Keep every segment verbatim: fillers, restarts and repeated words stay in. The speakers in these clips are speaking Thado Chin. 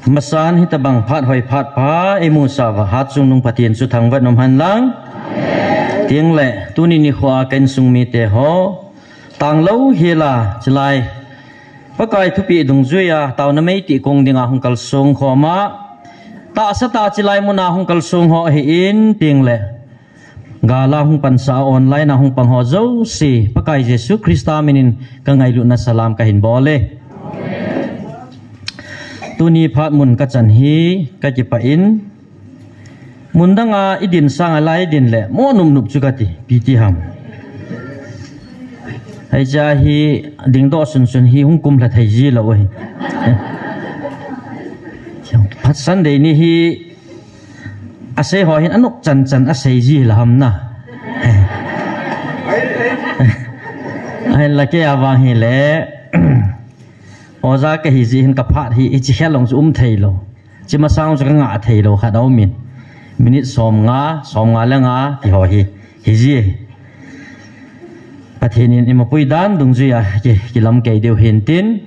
Masan hitabang phat hoi phat pha eimusah uva Hatchungnung Pathen chu thangvah in umhen lang. Tengle tuni nikho a ka insung mite ho, tanglou hela chilai Pakai thupeh dungjuiya taona meitih kong dinga hung kalsong khom a, tahsa tah chilai muna hung kalsong ho ahin, tengle gala hung pansah a online a hung pang ho jouse Pakai Jesu Christa minin ka ngailutna salam kahin bol e. Tuni phat mun kachan hi kakipah in, mun danga idin sanga lai idin le mo nupnup chu kati, ipi ti ham. Hiche hi dingdoh sunsun hi hung kumlha thei jilou ahi. Phat Sunday ni hi asei ho hin anop chanchan asei ji hila ham na. Ahinla kei a vang hile, oja kahi jeh hin kaphat hi hiche khel long chu um theilou, hiche masang chu kangah theilou khat aumin, minute somnga, somnga le nga ti ho hi hiji. Pathen in eimapui dan dungjuiya ki, kilamkei diu hintin,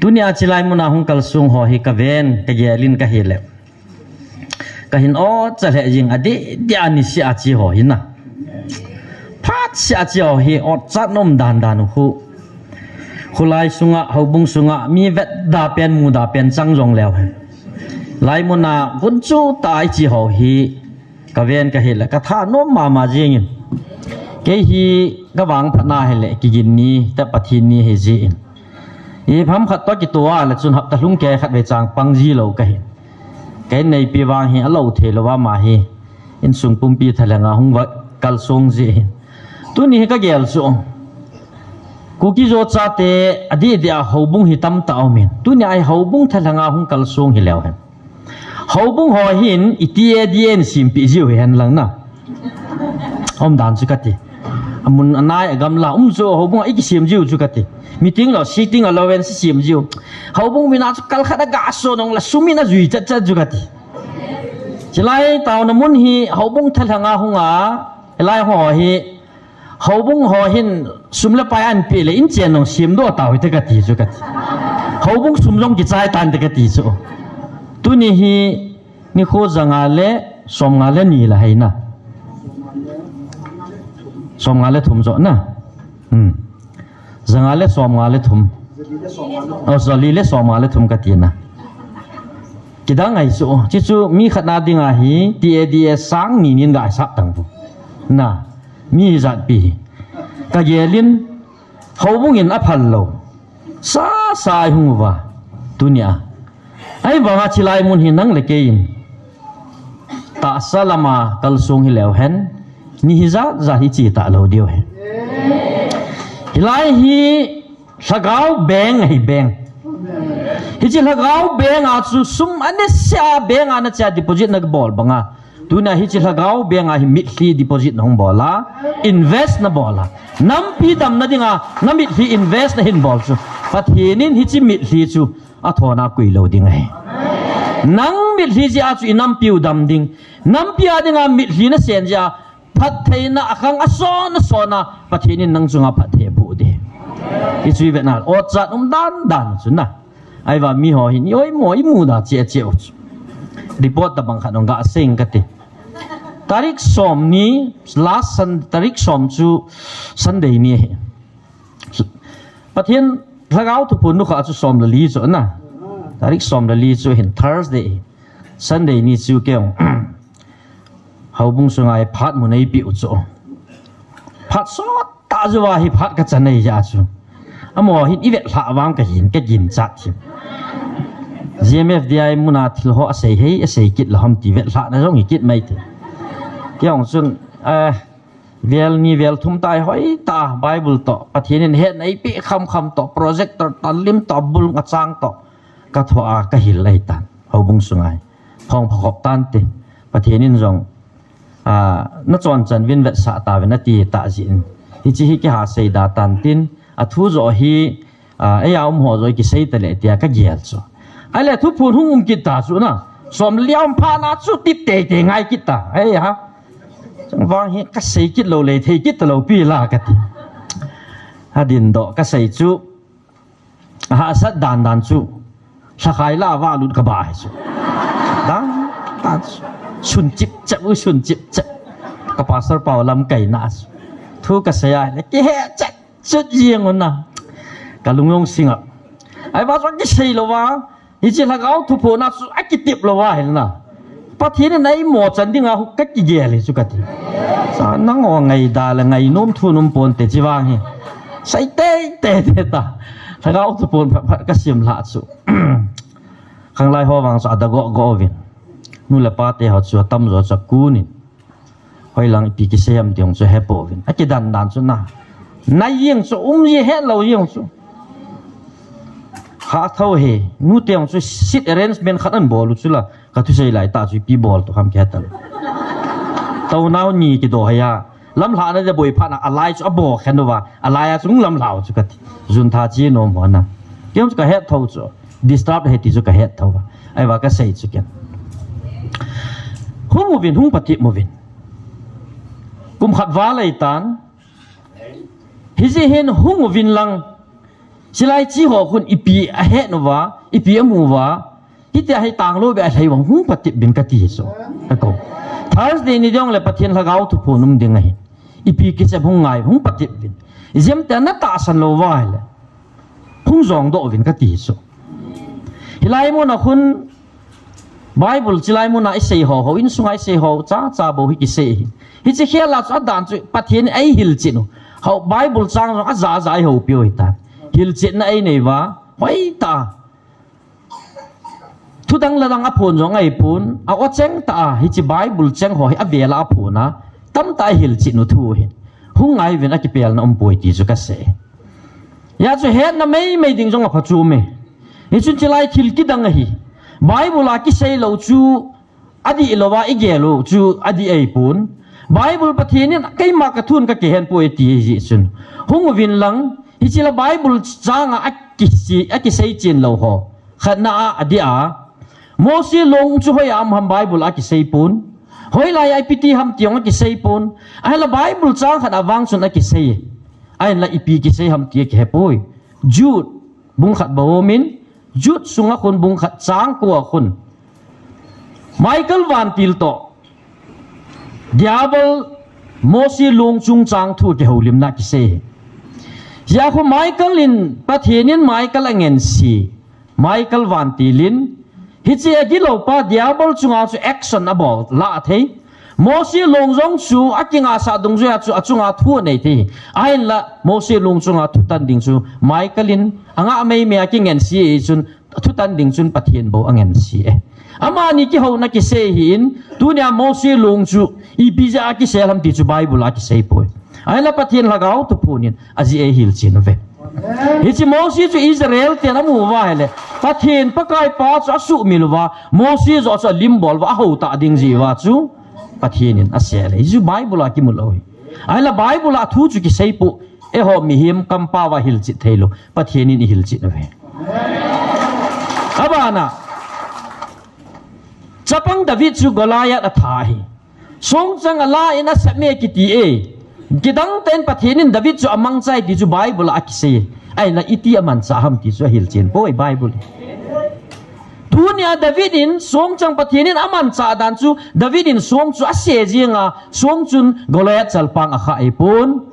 tunia chilai muna hung kalsong ho hi kaven kagelin kahile, kahin otcha lheh jing, adeh dia niseh a che ho hi na, phatseh a che ho hi otchatna um dandan u khu, kholai sunga, houbung sunga mi vetda pen, muda pen chang jongleu hi, lai muna gunchu tah a iche ho hi kaven kahile kathanom mama jengin, kei hi kavangphatna hile kiginni tah Pathen ni hijeh in, ipi ham khat toh kitoh a le chun hapta lhung kei khatvei chang pang jilou kahi. Ka inneipi vang hi alou theilou a, ama hi insung pumpi thalhenga hung va kalsong jeh hin, tuni hi kagel chu, Kuki-Zo chate adeh dia houbung hi tamtah aumin, tunia hi houbung thalhenga hung kalsong hileu hen, houbung ho hin iti adia in sempeh jiu hihen lang na, umdan chu kati. Amun anai agamla um chu houbung a ikisem jiu chu kati. Meeting lou, sitting allowance sem jiu, houbung mina chu kalkhat a gaso nung la sum in ajui chatchat chu kati. Chilai taona mun hi houbung thalhenga hunga, hilai ho hi houbung ho hin sum le pai anpeh le inchen nung semdoh tau hite kati chu kati. Houbung sum jong kichai tante kati chu. Tuni hi nikho janga le somnga le ni la haina, somnga le thum joh na. Janga le somnga le thum, o, jali le somnga le thum katina. Kidang ahi chu, chuchu mi khatna dinga hi tia dia sang ni nin gasap tang bu na, mi jatpi hi kagelin, houbung in aphal lou sasa hung uva, tunia ahivanga chilai mun hi nang le kei in tahsa lama kalsong hileu hen, ni hijat jat hi che talou diu hi. Hilai hi Lhagao bank ahi, bank. Hiche Lhagao bank a chu sum anesea bank a nache a deposit nabol banga, tunia hiche Lhagao bank a hi mitlhi deposit nahung bol a, invest nabol a, nampi damna dinga namitlhi invest nahin bol chu, Pathen in hiche mitlhi chu athona kui lou ding ahi. Nang mitlhi jeh a chu inampiu dam ding, nampi a dinga mitlhi nasen jeh a phattheina akhang asona sona Pathen in nang chunga phatthei aboh ding. Hichu ivetna, otchat um dandan chu na. Ahivang miho hin ioimo imuda cheh cheh u chu, report tabang khat nung gasei kate. Tarik som ni, last Sun-, tarik som chu Sunday ni ahi. Pathen Lhagao thuphon nukhah chu som le li chu na. Tarik som le li chu hin Thursday, Sunday ni chu keiin houbung sunga hi phat mun eipeh u chu, phat sottah jouva hi phat kachan ahi jeh a chu, amaho hin ivetlhah vang kahin kaginchat hi. GMFDI muna thil ho asei hei, asei kit lou ham ti vetlhahna jong hi kit maithei. Keiin chun, eh, vel ni vel thum tah hoitah a Bible toh, Pathen in hetna eipeh khamkham toh, projector toh, lim toh, bul ngachang toh kathoh a kahil ahitan, houbung sunga hi phong phakhop tante. Pathen in jong, a, nachonchan uvin vetsah tauvin ati tah jeh in, hiche hi kihasei da tantin, athu joh hi, a, eia umho joh kisei tale tia kagel chu. Ahile thuphon hung um kit ta chu na, som le li a um phat na chu tip teitei ngai kit ta. Eiha, chang vang hi kasei kit lou le thei kit talou pi la kati. Adindoh kasei chu, ahahsat dandan chu, Lhakhai la va lut ka ba hi chu. Dang, dang chu. Sun chip chap u sun chip chap. Ka pastor pau lamkaina chu. Thu ka sei a le kihe chet chet jeng u na. Ka lung jong singa. Ahivang chu kisei lou va. Hiche lhagao thuphon a chu akitep lou va hel na. Pathen in eimo chan dinga hu ka kigel hi chu kati. Sa nang o ngaida le ngainom thu nom ponte chi vang hi. Sei teitei te ta. Lhagao thuphon phat phat ka sim lha chu. Khanglai ho vang chu ada go go vin. Nu le pa te ho chu atam jo chu kun in. Hoilang ipi kisei ham ti jong chu hepouvin. Akidan dan chu na. Nai jeng chu um ji hetlou jeng chu. Kha tho he. Nu te jong chu seat arrangement khat an bol u chu la. Ka thusei lai ta chu ipi bol to ham kihe talou. Tou nau ni kido hia. Lamlhahna de boi phat na alai chu abo khen uva. Alai a chu lamlhah u chu kati. Jun tha chi nom ho na. Kei jong chu ka het tho chu. Disturb he ti chu ka het tho va. Ahivang ka sei chu ken. Hung uvin, hung patep uvin. Kum khat val ahi tan. Hijeh hin hung uvin lang. Chilai chi ho khun ipi ahet uva, ipi amu uva. Hitia hi tanglou beh alhai vang hung patep uvin kati hi chu. Ka kou. Thursday ni jong le Pathen lhagao thuphon um ding ahi. Ipi kisei hung ngai, hung patep uvin. Ijemtia na tahsan lou va hile. Hung jong doh uvin kati hi chu. Hilai mun a khun Bible chilai mun a isei ho, ho insunga isei ho, cha cha bou hi kisei hi. Hiche khel a chu adan chu Pathen in eihil chin u. Ho Bible chang jong aja ja eiho piu hi ta. Hilchetna einei uva, hoi ta. Thudang ladang aphon jong ahi pon, a o cheng ta a, hiche Bible cheng ho hi avel a aphon a, tamtah a hilchet u thu hin. Hung ngai uvin akipelna um poi ti chu ka sei. Hia chu hetna meimei ding jong apha chu me. Hichun chilai thil kidang ahi. Bible a kisei lou chu adih lou va igel u chu adih ahi pon. Bible Pathen in keima ka thun ka kihen poi ti ahi jeh chun. Hung uvin lang, hiche la Bible chang a akisi, akisei chen lou ho. Khatna a, adih a. Mosi long chu hoi a um ham Bible a kisei pon. Hoilai a ipi ti ham ti jong akisei pon. Ahinla Bible chang khat a vang chun akisei. Ahinla ipi kisei ham ti akihe poi. Jude, bung khat bou um in, Jude sunga khun bung khat chang ko a khun. Michael vantil toh. Diabol Mosi long chungchang thu kihoulimna kisei. Hia khu Michael in, Pathen in Michael angensi. Michael vantil in, hiche agilou pa Diabol chunga chu action abol lah thei. Mosi long jong chu akingahsah dungjui a chu achunga thu anei thei. Ahinla Mosi long chunga thutan ding chu Michael in angah meimei a kingensi ahi chun thutan ding chun Pathen bou angensi e. Amani kihouna kisei ahin, tunia Mosi long chu ipi jeh a kisel ham ti chu Bible a kisei poi. Ahinla Pathen lhagao thuphon in ajeh a eihil chen uve. Hiche Mosi chu Israel ten amu uva ahile, Pathen Pakai pa chu asuhmil uva, Mosi joh chu alimbol uva, ahou tah ding jeh uva chu Pathen in asel e. Hichu Bible a kimu lou hi. Ahinla Bible a thu chu kisei poi, eiho mihem kampao va hilchet theilou, Pathen in eihilchet uve. Abana, chapang David chu Goliath atha ahi. Songchang ala in asap me kiti e. Kidang tah in Pathen in David chu amangcha e ti chu Bible a akisei. Ahinla iti amanchah ham ti chu ahilchen poi Bible. Tunia David in songchang Pathen in amanchah dan chu David in song chu ase jeng a song chun Goliath chalpang akha ahi pon.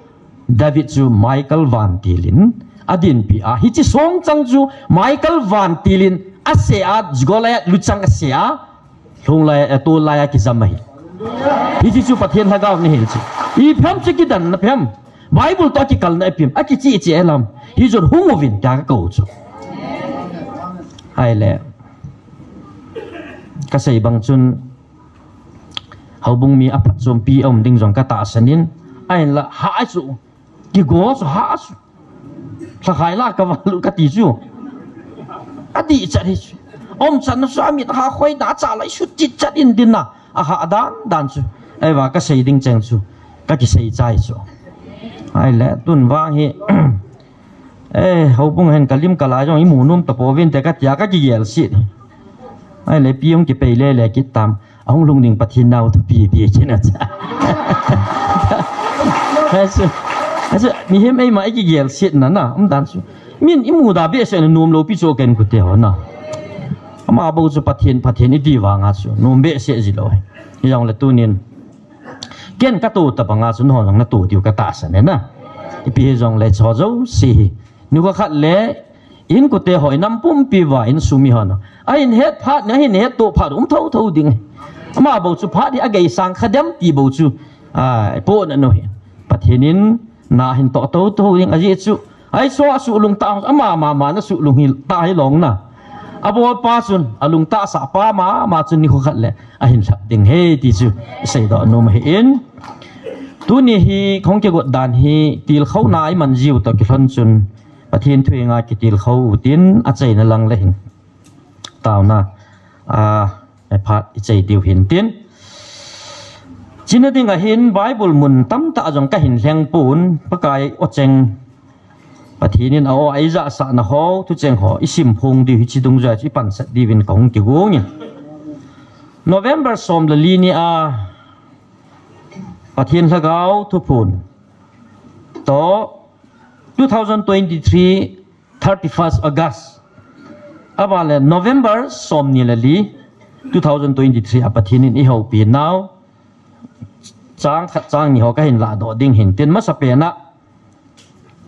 David chu Michael vantil in adinpi a. Hiche songchang chu Michael vantil in ase a Goliath luchang ase a. Lhung lai, eh, tol lai a kijam ahi. Hiche chu Pathen lhagao in ahil chu. Ipi ham chu kidanna ipi ham. Bible toh kikalna ipi ham. Akicheh cheh e lam. Hichun hung uvin tia kakou chu. Ahile. Kasei bang chun. Houbung mi aphatchompi aum ding jong katahsan in. Ahinla hah chu. Kigo chu hah chu. Lhakhai la kavalut kati chu. Adihchat hi chu. Umchatna chu amit ha khoina a chalai sut chitchat in dinna. Ahah dan dan chu. Ahivang kasei ding cheng chu. Kakisei chai chu. Ahile tun vang hi. Eh, houbung hin kalim kalai jong imu nom tapouvinte katia kakigel sit. Ahile pi jong kipei lele kit tam. Ahung lhung ding Pathen nau thupi pi kina cha. Achu, achu, mihem eima ikigel sit na na, umdan chu. Min imu da behseh na nom lou pi chu ken kute ho na. Ama bou chu Pathen, Pathen iti vanga chu nom behseh ji lou ahi. Hijongle tunin ken kato tabanga chu nahon jong nato diu katahsan e na. Ipi hijongle chu jouse hi, nikho khat le inkote ho, inam pumpi uva insung mi hon ahin het phat, ahin hetto phat um thotho ding. Ama bou chu phat hi ageisang kha dem ti bou chu, a, ipohna u hi. Pathen in na ahin toh thotho ding, ajeh chu Aiso asuhlung tah, ama mama na suhlung hi tah hilou na. Abolpa chun, alungtahsah pa mama chun nikho khat le ahin lhep ding ahi ti chu iseidoh nom ahin. Tuni hi kahung kigot dan hi tilkhouna iman jiu toh kilhon chun Pathen thu henga kitilkhou utin, achaina lang le hin taona, a, phat ichai diu hintin. China dinga hin Bible mun tamtah jong kahin lheng pon, Pakai awcheng Pathen in a-o a eijahsahna ho, thucheng ho isim phong diu hiche dungjuia chu ipansat diuvin kahung kigong in. November som le li nia Pathen Lhagao thuphon toh two thousand twenty-three thirty-first August, aban le November somni le li, two thousand twenty-three a Pathen in eihoupi nau, chang khat chang ni ho kahin lahdoh ding hintin, masapen a,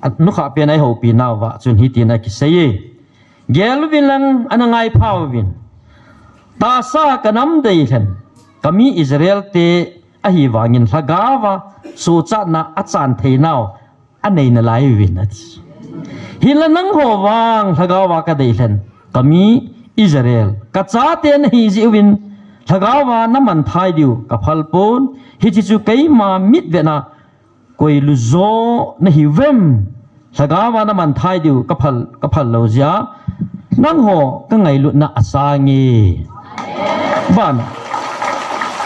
a, nukhah pen a eihoupi nauva chun hitin akisei e. Gel uvin lang ana ngai pha uvin. Tahsa kanam deilhen, kami Israel te ahivangin Lhagaova sochatna achan theinau anei nalai uvin ati. Hinla nangho vang Lhagaova kadeilhen, kami Israel kachate nahi jeh uvin Lhagaova namanthai diu kaphal pon, hiche chu keima mitvetna koilu jo nahiuvem? Lhagaova namanthai diu kaphal, kaphal lou jeh a nangho kangailutna asange. Ban.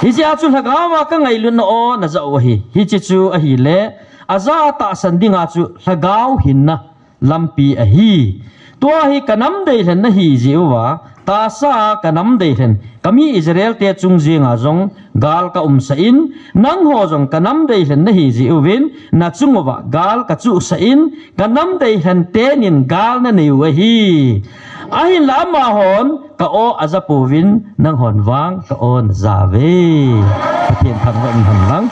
Hijeh a chu Lhagaova kangailutna o najah u ahi. Hiche chu ahile, ajah a tahsan dinga chu Lhagao hinna lampi ahi. Tua hi kanam deilhen nahi jeh uva, tahsa kanam deilhen, kami Israel te chung jenga jong gal kaumsah in, nangho jong kanam deilhen nahi jeh uvin, nachung uva gal kachuhsah in, kanam deilhen tenin gal nanei u ahi. Ahinla amahon ka-o aja pouvin, nanghon vang ka-o naja uve. Pathen thangvah in hen lang.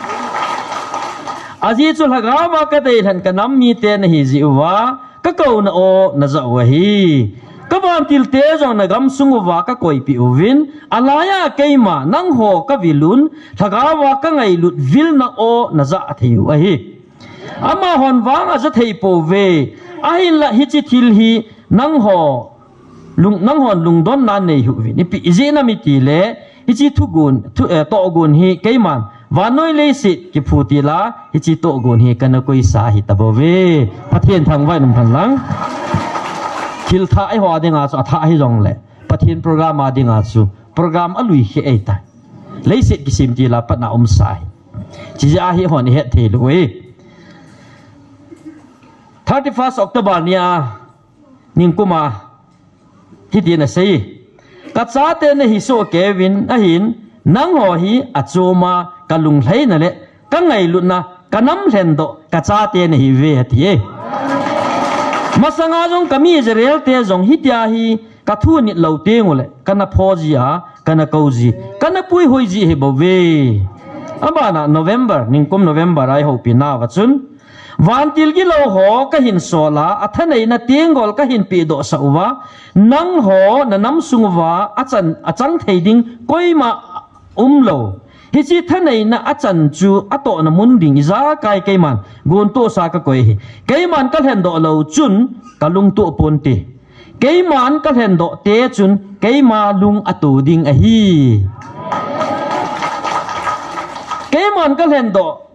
Ajeh chu Lhagaova kadeilhen kanam mite nahi jeh uva, kakouna o najah u ahi. Kavantil te jong nagamsung uva kakoipeh uvin, alaiya keima nangho kavil un, Lhagaova kangailut vilna o najah thei u ahi. Amahon vang aja thei pouve. Ahinla hiche thil hi nangho lung, nanghon lungdonna nei hih uvin. Ipi ijeh inem itile, hiche thugon, thu, eh, tohgon hi keiman vannoi leiset kiphu tila, hiche tohgon hi kana koisa ahi tabouve. Pathen thangvah in umhen lang. Thil thah eiho dinga chu athah hijongle, Pathen program a dinga chu program alui khe ahitai. Leiset kisem tila patna umsa ahi. Chijeh a hi hon ihet thei lou e. Thirty-first October nia, ningkuma, hitin asei. Kachate nahi soh keiyuvin ahin, nangho hi achoma kalunglhaina le kangailutna kanam lhendoh kachate nahiuve ati e. Masanga jong kami Israel te jong hitia hi kathu nit lou tengule kana pho ji a, kana kou ji, kana puihoi ji ahibouve. Abana November, ningkum November a eihoupi nauva chun, vantil gilou ho kahin sol a, athaneina tenggol kahin pehdohsah uva, nangho nanam sung uva achan, achang thei ding koima umlou. Hiche thaneina achan chu atohna mun ding ijakai keiman gontohsa kakoi ahi. Keiman kalhendoh lou chun kalungtoh ponte. Keiman kalhendoh te chun keima lung ato ding ahi. Keiman kalhendoh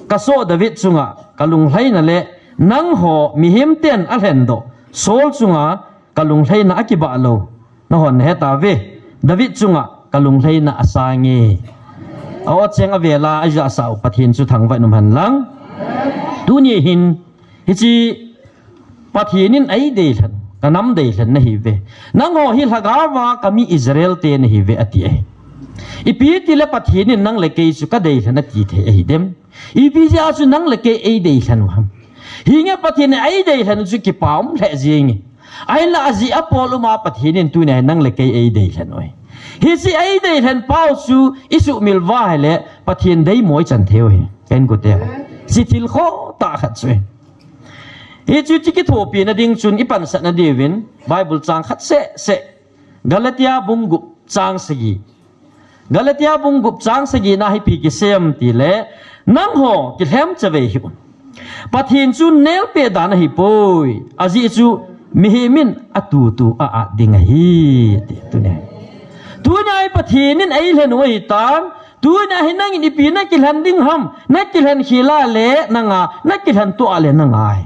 kasoh David chunga kalunglhaina le nangho mihem ten alhendoh Saul chunga kalunglhaina akibah lou. Nahon nahet tauve. David chunga kalunglhaina asange. A-o cheng avela ajahsah u Pathen chu thangvah in umhen lang. Tuni hin hiche Pathen in eideilhen, kanam deilhen nahiuve. Nangho hi lhagaova kami Israel te nahiuve ati ahi. Ipi tile Pathen in nang le kei chu kadeilhen ati thei ahidem? Ipi jeh a chu nang le kei eideilhen u ham? Hinge Pathen in eideilhen u chu kipa um lheh jenge. Ahinla ajeh apol uma Pathen in tunia hi nang le kei eideilhen u ahi. Hiche eideilhen pau chu isuhmil uva ahile Pathen deimo ichan thei u ahi. Ka inkote ho. Hiche thil khoh tah khat chu ahi. Hichu hiche kithopina ding chun ipansatna diuvin Bible chang khat seh seh. Galatia bung gup chang sagi. Galatia bung gup chang sagi na hi ipi kisei em tile, nangho kilhem chavei hih un. Pathen chu nelpeh dan ahipoi. Ajeh chu mihem in atutu a-at ding ahi, ati tunia. Tunia hi Pathen in eilhen u ahitan, tunia hi nangin ipi nakilhen ding ham, nakilhen khel a le nanga, nakilhen toh a le nanga ahi.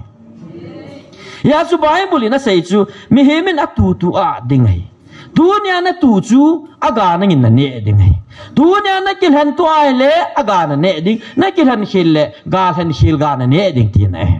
Hijeh chun Bible in asei chu, mihem in atutu a-at ding ahi. Tunia natu chu aga nangin naneh ding ahi. Tunia nakilhen toh a ahile aga naneh ding, nakilhen khel le ga lhen khel ga naneh ding tina ahi.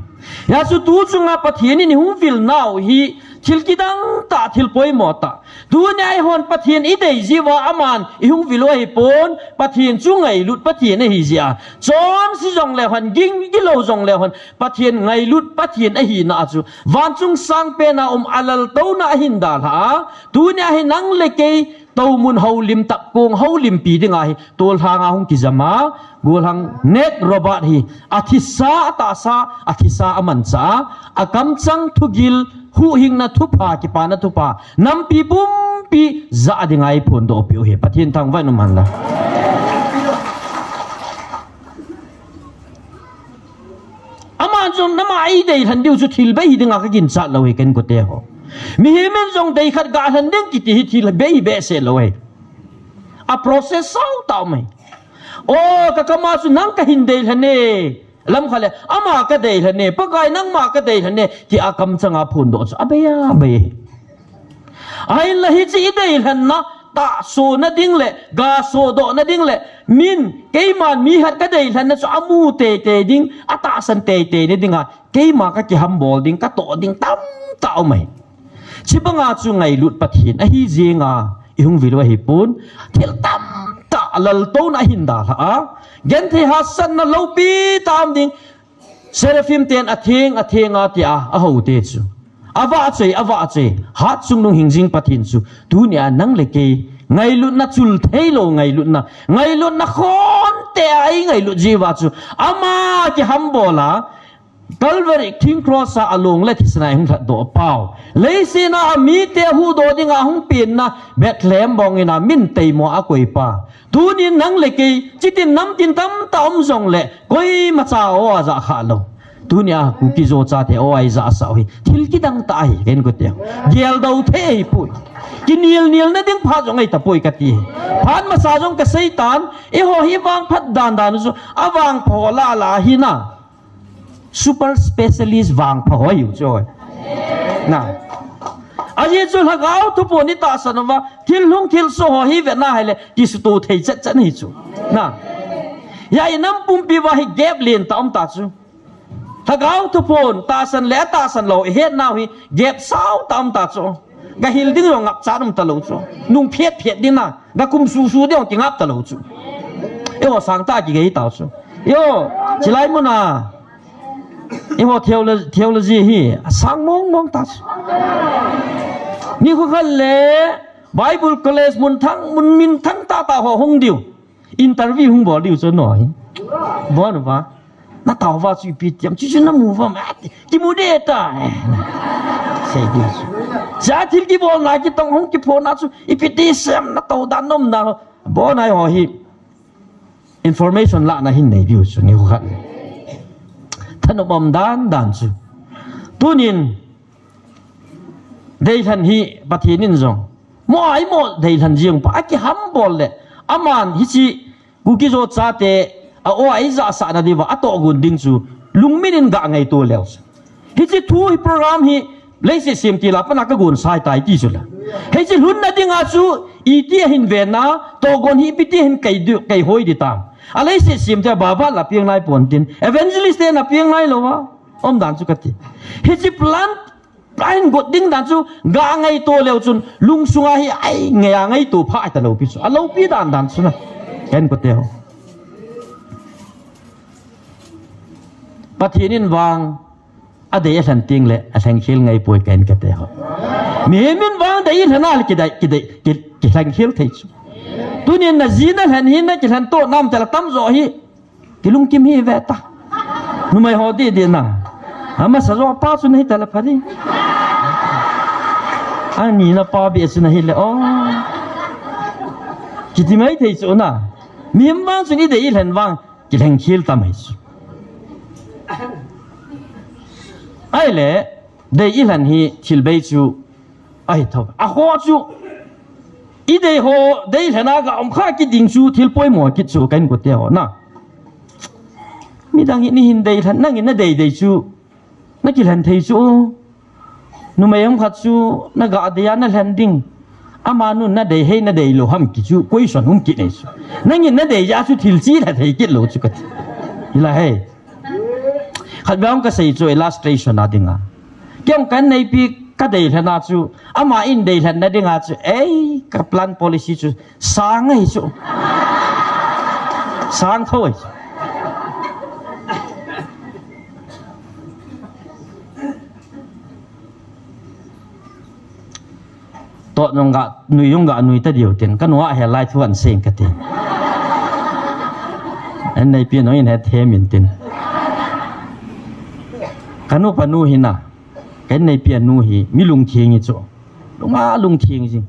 Hijeh chun tu chunga Pathen in ihung vil nau hi thil kidang tah, thil poimo tah. Tunia eihon Pathen idei jeh uva aman ihung vil u ahipon, Pathen chu ngailut Pathen ahi jeh a. Chonse jongle hon, ging gilou jongle hon, Pathen ngailut Pathen ahina chu vanchung sangpen a um a laltouna ahin dalha a, tunia hi nang le kei toumun houlim tah kong houlimpi dinga hi tolhang a hung kijam a, golhang Nate Roberts hi athisa atahsa, athisa amanchah a, akamchang thugil, huhhingna thupha, kipana thupha, nampi pumpi jah dinga eiphondoh peh u ahi. Pathen thangvah in umhen lang. Aman jong nama eideilhen diu chu thil bei hi dinga kaginchat lou ahi, ka inkote ho. Mihem in jong dei khat ga lhen ding kiti hi thil bei hi behseh lou ahi. A process sao tah um ahi. O, kakam a chu nang kahin deilhen e. Lamkhat le, ama kadeilhen e. Pakai nangma kadeilhen e. Tia kamchang a phondoh chu abei a, abei ahi. Ahinla hiche ideilhenna tahsona ding le, ga sodohna ding le, min, keiman mi khat kadeilhenna chu amu teitei ding, atahsan teitei na dinga, keima kakihambol ding, katoh ding tamtah um ahi. Chubanga chu ngailut Pathen ahi jenga ihung vil u ahipon, thil tamtah laltouna ahin dalha a, genthei hahsatna loupi tah um ding, Seraphim ten atheng, atheng a tia, ahou te chu. Avah choi, avah choi, hatchungnung hingjing Pathen chu. Tunia nang le kei, ngailutna chul theilou, ngailutna, ngailutna khonte a eingailut jeh uva chu. Ama kihambol a, Calvary thing cross a along le thisan a eihung lhatdoh pau. Leiset a mite huhdoh dinga hung penna Bethlehem bong ina min teimo a koipa. Tunin nang le kei, chitin namtin tamtah um jongle, koimacha o ajah khalou. Tunia Kuki-Zo chate o a ijahsah u hi thil kidang tah ahi, ka inkote. Geldoh thei ahipoi. Kinelnelna ding phat jong ahitapoi kati. Phat masa jong kaseitan, eiho hi vangphat dandan u chu, avangpha ho lah lah ahina. Super specialist vangpha ho ahiu chu. Na. Ajeh chu Lhagao Thuphon itahsan uva, thil hung thilsoh ho hi vetna ahile, kisuto thei chetchet ahi chu. Na. Hia inam pumpi uva hi gap lentah um ta chu. Lhagao Thuphon tahsan le atahsan lou ihetnau hi gap saotah um ta chu. Gahil ding jong ngapchat um talou chu. Nung phet phet ding na, gakum susu ding jong kingap talou chu. Eiho sangtah kigei tau chu. Eiho, chulai muna, eiho theolo-, theology hi asang mong mong ta chu. Nikho khat le Bible College mun thang, mun minthang tahtah ho hung diu. Interview hung bol diu chu noi. Bol uva. Nataova chu ipi ti ham, chuchu namu uvam, kimu deh ta. Sei diu chu. Cha thil kibolna kitong hung kiphona chu ipi ti sem, natou dan nomna ho. Abona ho hi information lahna hin nei diu chu nikho khat. Thanop um dan dan chu. Tunin deilhen hi Pathen in jong mo ai mo deilhen jeng pa, akihambol le, aman hiche Kuki-Zo chate a o a ijahsahna diuva atohgon ding chu lungmin in ga ngaito leu. Hiche thu hi program hi leiset semtil a pat a kagonsai tai ti chu la. Hiche lhunna dinga chu iti ahin venna, tohgon hi ipi ti hin kei diu, kei hoi ding tam. A leiset semtil a babat la piang nai pontin, evangelist te na piang nai louva. Umdan chu kati. Hiche plan Ahin got ding dan chu ga ngaito leu chun lungsunga hi ai ngai a ngaito pha ai talou pi chu. Aloupi dan dan chu na. Ka inkote ho. Pathen in vang adei alhen teng le alhengkhel ngai poi kahin kate ho. Mihem in vang dei alhen a le kidei, kidei, ki, kilhengkhel thei chu. Tunin naji nalhen hi nakilhen to nam tela tamjo hi. Kilungkim hi ve ta. Numei ho di di na. Amasa jo pa chu nahi tala phari. Ani na pa be chu nahi le o. Kiti mai thei chu na. Mihem vang chu ni dei lhen vang kilhengkhel ta mai chu. Ahile dei lhen hi thil bei chu Ahi tho. Aho chu. Idei ho, dei lhena ga um kha kiding chu, thil poimo kit chu, kahin kote ho na. Midang hi nihin dei lhen, nangin nadei dei chu. Nakilhen thei chu. Numei um khat chu, naga dei a nalhen ding. Amanun nadei hei nadei lou ham ki chu, question um kit nei chu. Nangin nadei ja chu, thil chi lha thei kit lou chu kati. Hila hei. Khat vang kasei chu illustration a dinga. Kei jong kahin neipi kadei lhena chu, ama in dei lhenna dinga chu, ei, ka plan policy chu, sang ahi chu. Sang tho ahi chu. Tot jong ga nui jong ga nui ta diu tin, kanu a he lai thu ahin sei kati. An neipi nong in hethem in tin. Kanu pa nu hi na, kahin neipi anu hi, mi lungtheng hi chu. Lunga lungtheng jing.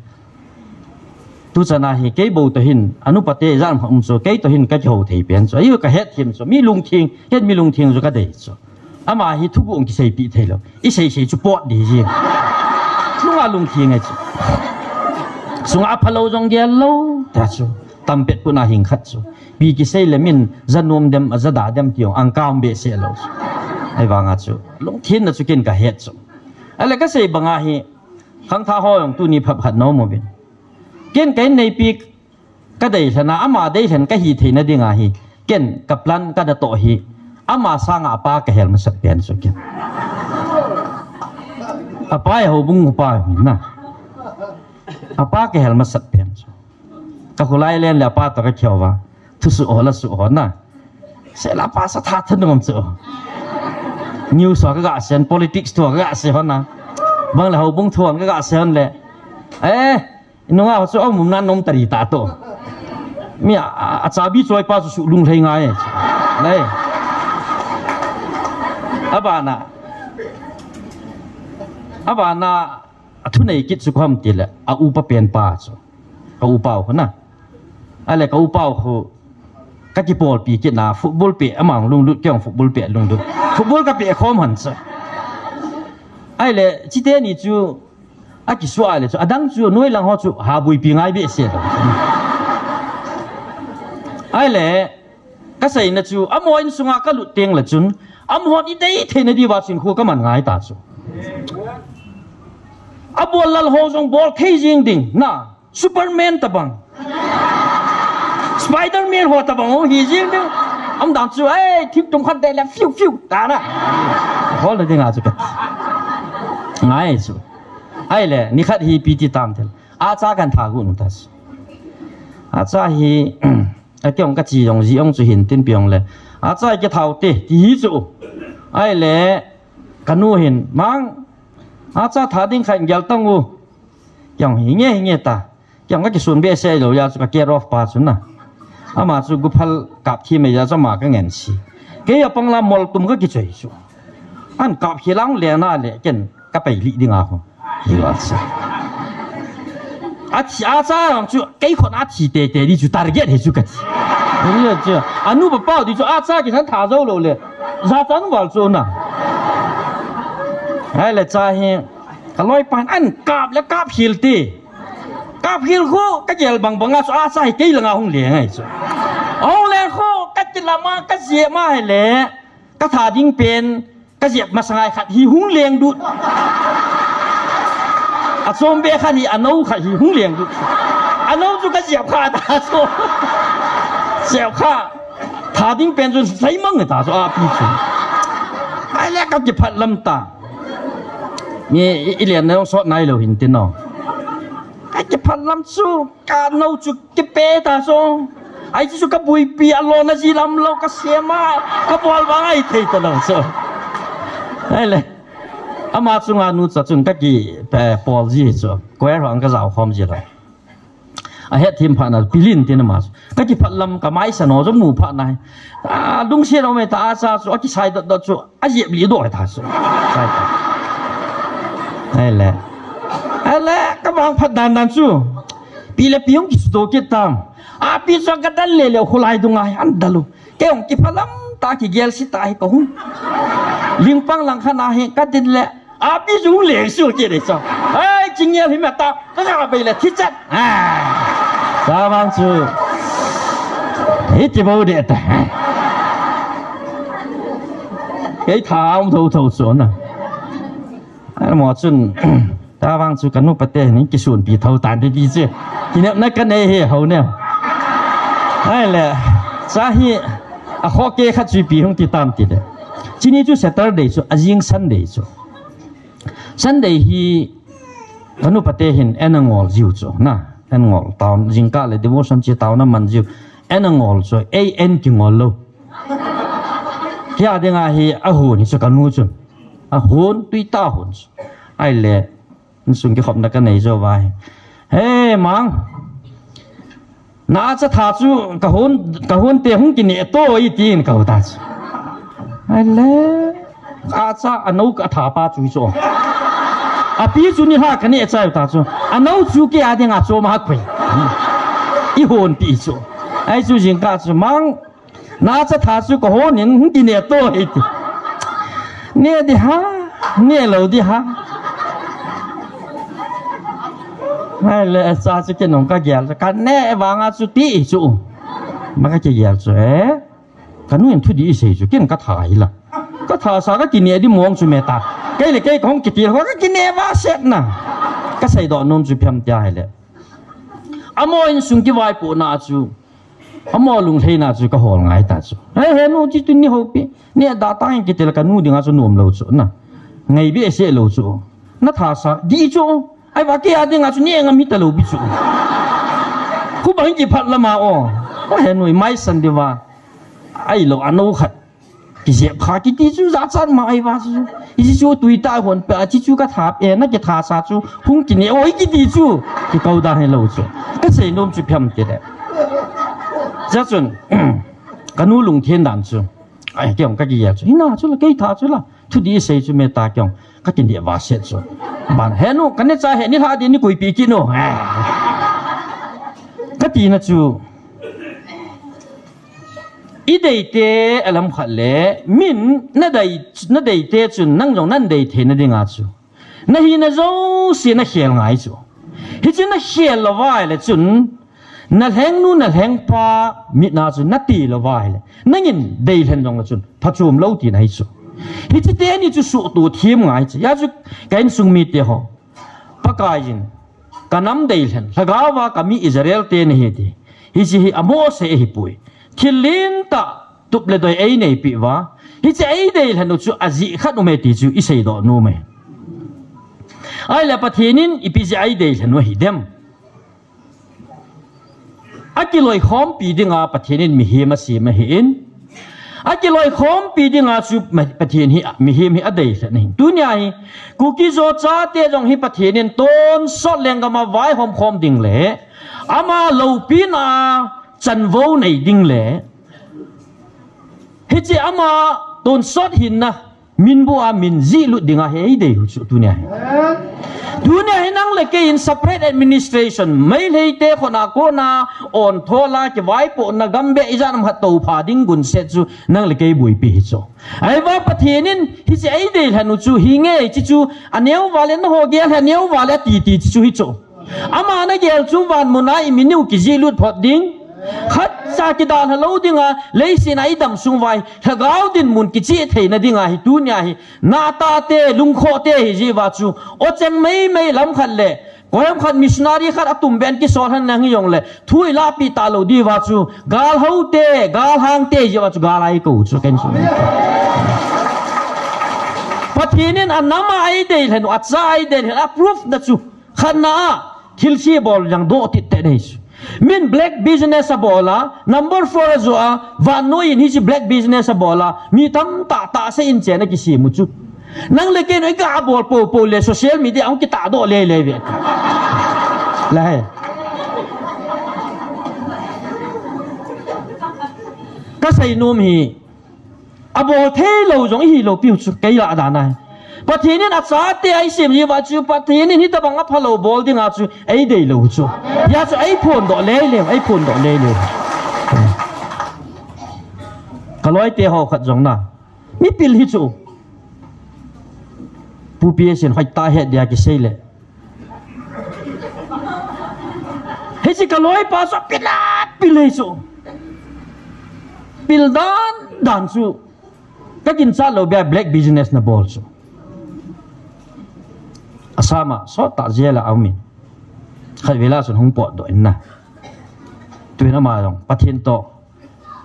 Tuchan a hi, kei bou toh hin, anu pate jan um chu, kei toh hin kakihou thei pen chu. Ahi kahet thim chu, mi lungtheng, het mi lungtheng chu kadei chu. Ama hi thuguh kiseipi thei lou. Isei sei chu pot di jing. Lunga lungtheng ahi chu. Sunga aphalou jong gel lou, ta chu. Tampet puna hing khat chu. Pi kisei le min, janom dem, jada dem ti jong, angkam behseh lou chu. Ahivanga chu. Lungtheng na chu ken kahet chu. Ahile kasei banga hi, khangthah ho jong tuni phap khat nom uvin. Ken kahin neipi kadei lhena, ama dei lhen kahi theina dinga hi. Ken ka plan kanatoh hi. Ama sanga apa kahel masat pen chu ken. Apa hi houbung upa hi na. Apa kahel masat pen chu. Ka khulai len le apa toh kakihou va. Thusuh ho lasuh ho na. Sela apa sa tha thanom chu. News ho kaga sei, politics thu ho kaga sei ho na. Bang le houbung thu ho kaga sei ho le. Eh, Nunga chu aum nan nom tari ta to. Mi a, a, achabi choi pa chu su lunglhai ngai. Nei. Abana. Abana athunei kit chu khom tile. A upa pen pa chu. Ka upa u na. Ale ka upa u khu. Kakipolpi kit na football pe amang lunglut kei jong football pe lunglut. Football kape khom han chu. Ahile, chite ni chu, akisua le chu, adang chu, noi lang ho chu, ha buipi ngai behseh. Ahile, kaseina chu, amaho insunga kalut teng le chun, amahon idei theina diuva chun khu kaman ngai ta chu. Abol lal ho jong bol thei jing ding, na. Superman tabang. Spiderman ho tabang ho hi jing ding. Aum dan chu, ei, thip tum khat dei le, fiu, fiu, ta na. Hol le dinga chu ka. Ngai chu. Ahile, nikhat hi ipi ti tam thil. Acha kahin tha gu nu ta chu. Acha hi, akei jong kachi jong ji jong chu hin tin pi jong le. Acha kithau te, ti hi chu. Ahile, kanu hin, mang, acha tha ding khat gel tang u. Kei jong hi nge, hi nge ta. Kei jong kakisun behseh lou jeh chu ka care of pa chu na. Ama chu guphal kap thi mai jeh chu ama kangen si. Kei apang la mol tum kakichoi chu. An kap hi lang le na le ken kapai li ding a ho. Hi wa cha. Athi, acha jong chu kei khon athi tete di chu target hi chu kati. Hi wa cha. Anu pa pa di chu acha kithan tha jou lou le. Jachan val chu na. Ahile cha hi. Kaloi pan an kap le kap hil ti. Kap hil khu, kagel bang banga chu acha hi kei langa hung leng ahi chu. Hung leng khu, kakilam a, kajep ma hile, katha ding pen, kajep masang ngai khat hi hung leng dut. Achom be khat hi, anou khat hi hung leng dut. Anou chu kajep kha ta chu. Jep kha. Tha ding pen chu, sei mang ta chu, api chu. Ahile kakiphat lam ta. Mi i, i len na jong sot nai lou hin tin o. Kakiphat lam chu, kanou chu kipe ta chu. Ai chu kabuipi a lona ji lam lou kasem a, kabol vang ahi thei ta lou chu. Ahile, Ama chunga nucha chun kaki, eh, pol ji chu. Choir ho ang kajao khom ji lou. Ahet thim phat na, pilin tin ama chu. Kakiphat lam kamai sa no chu mu phat na. A, lungset um e ta, acha chu, akisai dot dot chu, ajep li do ta chu. Sai ta. Ai le. Ai le, kavang phat dan dan chu. Pi le pi hung kisuto kit tam. Api chu kadal le le khulai dunga hi an dalu. Kei hung kiphat lam ta kigel si ta hi kahung. Lingpang lang khat na hi kadin le. Api chu hung le su kit de chu. Ai, chingel hi mata. Kaga bei le thi chat. Ah. Sa vang chu. Hiti bou de ta. Kei tha um tho tho chu na. Ai mo chun. Tabang chu kanu pate ni kisunpi tho tan ti ti chu. Kinepna kanei hi ho ne. Ai le. Cha hi. Akhoh kei khat chu ipi hung ti tam ti le. Chini chu Saturday chu, ajing Sunday chu. Sunday hi kanu pate hin an angol jiu chu na. An ngol taona jingkah le devotion chi taona man jiu. An angol chu, A N kingol lou. Hia dinga hi ahon hi chu kanu chu. Ahon, tui ta hon chu. Ai le, insung kikhopna kanei jou vai. He, mang. Na acha tha chu kahon, kahon te hung kine to i tin kau ta chu. Ai le, acha anou ka tha pa chu chu. Api chu ni ha kane chai ta chu. Anou chu kei a dinga chu ma khui. I honpi chu. Ai chu jingkah chu mang. Na cha tha chu kahon in hung kine to hi ti. Ne di ha, ne lou di ha. Ai le cha chu kinung kagel chu. Kane vanga chu ti chu. Ma kakigel chu e. Kanu in thu di isei chu kin katha hi la. Katha sa kakine di mong chu me ta. Kei le kei kahung kiti ho kakine va set na. Kasei do nom chu phiam tia hi le. Amo insung kivaipohna chu. Amo lunglheina chu kahol ngai ta chu. He, he nu chi tu ni hopi. Ni da ta in kitel kanu dinga chu nom lou chu na. Ngai bi ese lou chu. Na tha sa di chu. Ai va kei a dinga chu ni ngam hi ta lou bi chu. Khu bang kiphat lama o. O he nu mai san di va. Ai lo anou khat. Kijep kha kiti chu jachat ma ai va chu. Iji chu tui ta hon pe a chi chu katha pe na kitha sa chu hung kine oi kiti chu. Kikau da he lou chu. Kasei nom chu phiam ti le. Cha chun. Kanu lungthen dan chu. Ai kei hung kakigel chu. Hina chu la kei tha chu la. Thu di sei chu me ta kei hung. Kakine va set chu. Ban he nu kane cha he ni la di ni koi pi ki nu. Kati na chu. I deite alam khat le, min na dei, na deite chun nang jong nan dei theina dinga chu. Na hina jouse na khel ngai chu. Hichu na khel lou vai le chun, na lhengnu na lhengpa mitna chu na ti lou vai le. Nangin deilhen jong le chun, phachom lou tina hi chu. Hichu teni chu suhto thim ngai chu. Hia chu ka insung mite ho. Pakaiyin, ka nam deilhen, lhagaova ka mi Israel te nahi ti. Hiche hi amose ahipoi. Thil lentah tup le doi eineipi uva. Hiche eideilhen u chu ajeh khat um e ti chu isei doh nom e. Ahile Pathen in ipi jeh a eideilhen u ahi dem. Akiloikhompi dinga Pathen in mihem asem ahin. Akiloikhompi dinga chu ma-, Pathen hi, mihem hi adeilhen ahin. Tunia hi, Kuki-Zo chate jong hi Pathen in tonsot lenggam a vaihom khom ding le, ama loupina chanvo nei ding le, hiche ama tonsot hinna, Min bou a min jihlut dinga hi eidei u chu tunia hi. Tunia hi nang le kei in separate administration, Meitei te khona kona, onthola, kivaipohna, gambeh ijat ham khat toupha ding gunset chu nang le kei boipi hi chu. Ahivang Pathen in hiche eideilhen u chu, hinge hiche chu, aneo vale naho gel hi aneo vale ati ti chu hichu. Ama nagel chu van muna imin u kijihlut phot ding. Khatcha kidalha lou dinga, leiset a idam sung uva hi, lhagao dinmun kicheh theina dinga hi tunia hi, nahtate, lungkhohte hi jeh uva chu, ocheng meimei lam khat le, koiham khat missionary khat atum ben kisol hen lang hijongle, thu ilahpeh talou diuva chu, galhote, galhangte hi jeh uva chu, gal a ikou chu, ken chu. Pathen in anam a eideilhen u, acha a eideilhen, a proof na chu, Khatna a, thilse bol jong doh tittet nei chu. Min black business abol a, number four ajoh a, vannoi in hiche black business abol a, mi tamtah tahsa in chen akisem u chu. Nang le kei noi ka abol popo le social media ahung kitahdoh lele ve. Lai. Ka seinom hi. Abol theilou jong ihi lou piu chu kei lah dan ahi. Pathen in achate eisem jiuva chu, Pathen in hitabang aphalou bol dinga chu eideilou chu. Hia chu eiphondoh lele, eiphondoh lele. Ka loite ho khat jong na. Mipil hi chu. Pu P S in hoitah het dia kisei le. Hiche ka loipa chu pila pil hi chu. Pil dan dan chu. Ka ginchat lou bia black business na bol chu. Assam a sottah jail a aumin. Khatvei lah chun hung potdoh in na. Tuin ama jong Pathen toh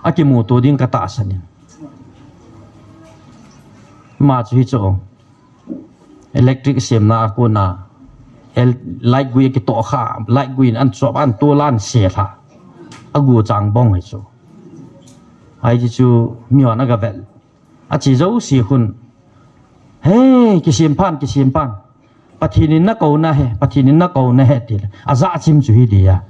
akimuto ding ka tahsan in. Ama chu hichu electric semna a kona light gui akitoh kha, light gui in an chop an tol an se lha. Agu chang bong hi chu. Hiche chu mihon aga vel. Ache jouse khun. He, kisem phan, kisem phan. Pathen in nakou nahe, Pathen in nakou nahe tile. Ajah chim chu hi dia.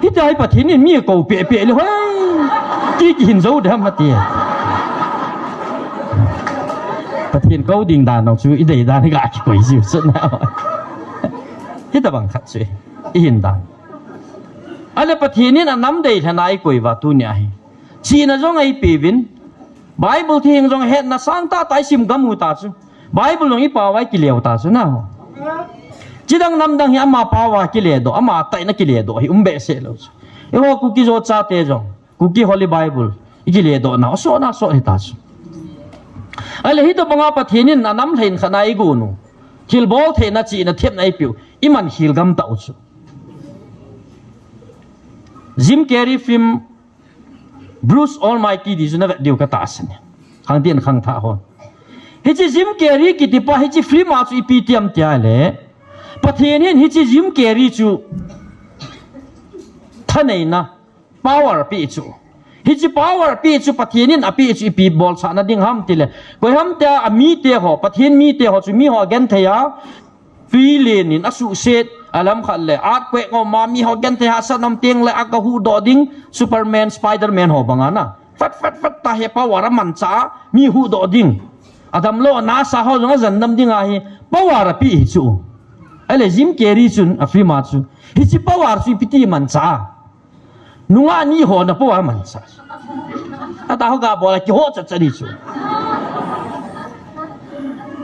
Hitia hi Pathen in mi akou pehpeh le hoi. Ki kihin jou dem ati. Pathen kou ding dan jong chu idei dan hi ga kikoi jiu chu na. Hitabang khat chu ihin dan. Ahile Pathen in anam deilhen a eikoi uva tunia hi. Chihna jong eipeuvin. Bible theng jong hetna sangtah tah isim gam u ta chu. Bible jong ipao uva ikileu ta chu na. Chidang namdang hi ama pao uva kiledoh, ama tahna kiledoh hi um behseh lou chu. Eiho Kuki-Zo chate jong, Kuki Holy Bible ikiledoh na, asot na sot hita chu. Ahile hitabanga Pathen in anam lhei khat na eigon u. Thilbol theina chihna themna eipeu. Iman khel gam tau chu. Jim Carrey film Bruce Almighty ti chu na vet diu ka tahsan e. Khangtin khangthah hon. Hiche Jim Carrey kitipa hiche film a chu ipi ti ham tia le. Pathen hin hiche Jim Carrey chu thaneina power apeh chu. Hiche power apeh chu Pathen in apeh chu ipi bolsahna ding ham tile. Koi ham tia amite ho, Pathen mite ho chu mi ho agenthei a, tui len in asuhset, alam khat le, earthquake um a, mi ho genthei hahsatna um teng le, aga huhdoh ding, Superman, Spiderman ho banga na. Fat, fat, fat, tah hi power amanchah a, mi huhdoh ding. Adamlou, NASA ho jong ajan dam ding ahi, power apeh hi chu. Ahile Jim Carrey chun, a film a chu. Hiche power chu ipi ti manchah a. Nungah ni ho na power manchah. Atah ho ga bol a kiho chat chat di chu.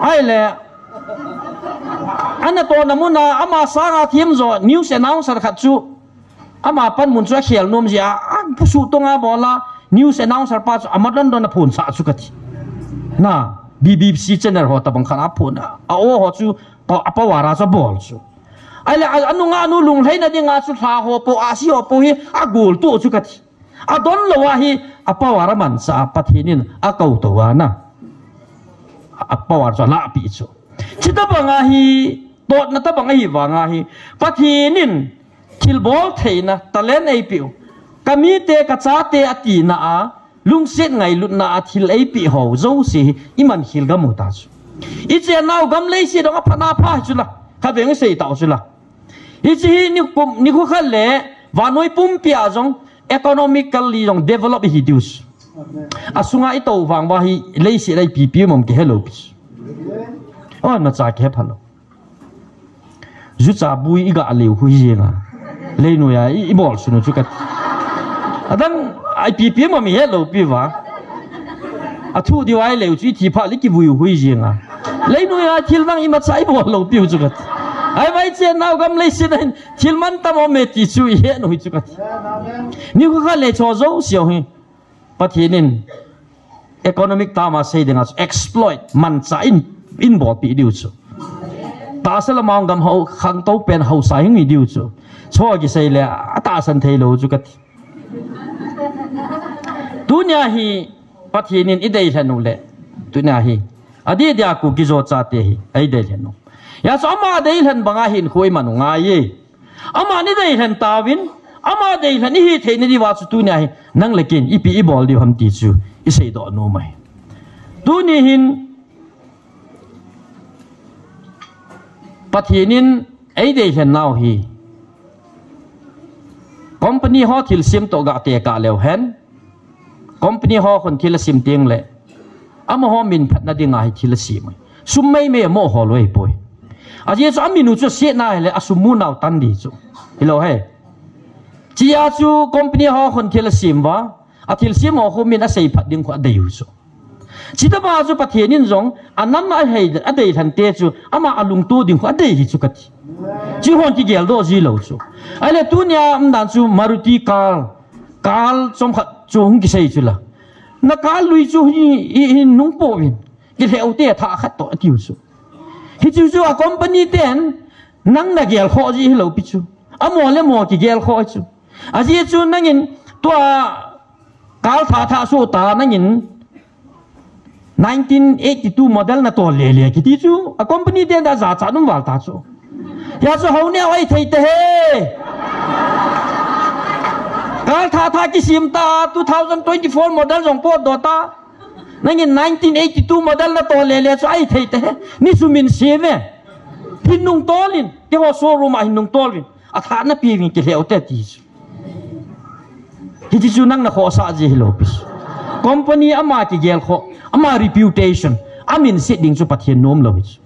Ahile. Ana tona muna ama sanga themjo news announcer khat chu. Ama panmun chu akhel nom jeh a. Aphusuh tonga bol a news announcer pa chu ama don don aphonsah chu kati. Na, B B C channel ho tabang khat aphon a. A o ho chu a power a chu abol chu. Ahile, a, anungah nu lunglhaina dinga chu lha ho po, ahsi ho po hi agol to chu kati. Adon lou a hi, a power amanchah a Pathen in akou to a na. A power chu alahpeh chu. Chutabang ahi, totna tabang ahi vang ahi. Pathen in thilbol theina, talent eipeu. Ka mite, ka chate atina a, lungset ngailutna a thil eipeh ho jouse hi iman khel gam u ta chu. Ichennau gam leiset dong aphatna pha hi chu la. Khatvei isei tau chu la. Hiche hi nikum, nikho khat le vannoi pumpi a jong economically jong develop ihi diu chu. Asunga itou vang uva hi leiset a ipi pi um kihe lou pi chu. Oi, macha kihe phalou. Jucha bui iga leu hui jenga. Leinoiya i, ibol sunu chu kati. Adang ipi pi um ihet lou pi uva. Athu diu ahileh chu ithi phat le kivui hui jenga. Leinoiya thil dang imacha ibol lou piu chu kati. Ahivang ichennau gam leiset a hin thil mantam aume ti chu ihet u hi chu kati. Nikho khat le cho jouse u hi. Pathen in economic term a sei dinga chu exploit manchah in, in bolpeh diu chu. Tahsa lama gam hou khangtou pen haosa hung hi diu chu. Cho kisei le atahsan thei lou chu kati. Tunia hi Pathen in ideilhen u le. Tunia hi. Adeh dia Kuki-Zo chate hi. Eideilhen u. Hijeh chun ama deilhen banga hinkho iman u ngai e. Ama ideilhen tauvin. Ama deilhen ihi theina diuva chu tunia hi. Nang le kei in ipi ibol diu ham ti chu. Iseidoh nom ahi. Tuni hin. Pathen in eidei lhen nau hi company ho thilsem toh gah tekah leu hen, company ho khun thil asim teng le amaho min phatna dinga hi thil asem. Sum meimei amo ho lou ahipoi. Ajeh chu amin u chu asetna hile asum mu nau tan di chu. Hilou he. Chia chu company ho khun thil asem uva, athilsem ho khu min asei phat ding khu adei u chu. Chutobang chu Pathen in jong anam a hei, adei lhante chu ama alungto ding khu adei hi chu kati. Chi hon kigel doh ji lou chu. Ahile tunia umdan chu Maruti car, car chomkhat chu hung kisei chu la. Na car lui chu hi, hi, hi nung pouvin. Kilheu te thah khat toh atiu chu. Hichu chu a company ten nang nagel khoh ji hilou pi chu. Amo le amo kigel khoh chu. Ajeh chu nangin tua car thah thah soh ta nangin nineteen eighty-two model natol lele kiti chu a company ten da jachat um val ta chu. Hia chu hou neo ahi thei te he. Car thah thah kisem ta two thousand twenty-four model jong potdoh ta. Nangin nineteen eighty-two model natol lele chu ahi thei te he. Ni sumin se ve. Hin nung tolin. Keiho showroom a hin nung tolvin. Athah napeuvin kilheu te ti chu. Hichi chu nang nakhohsah ji hilou pi chu. Company ama kigel khoh, ama reputation, amin set ding chu Pathen nom lou hi chu.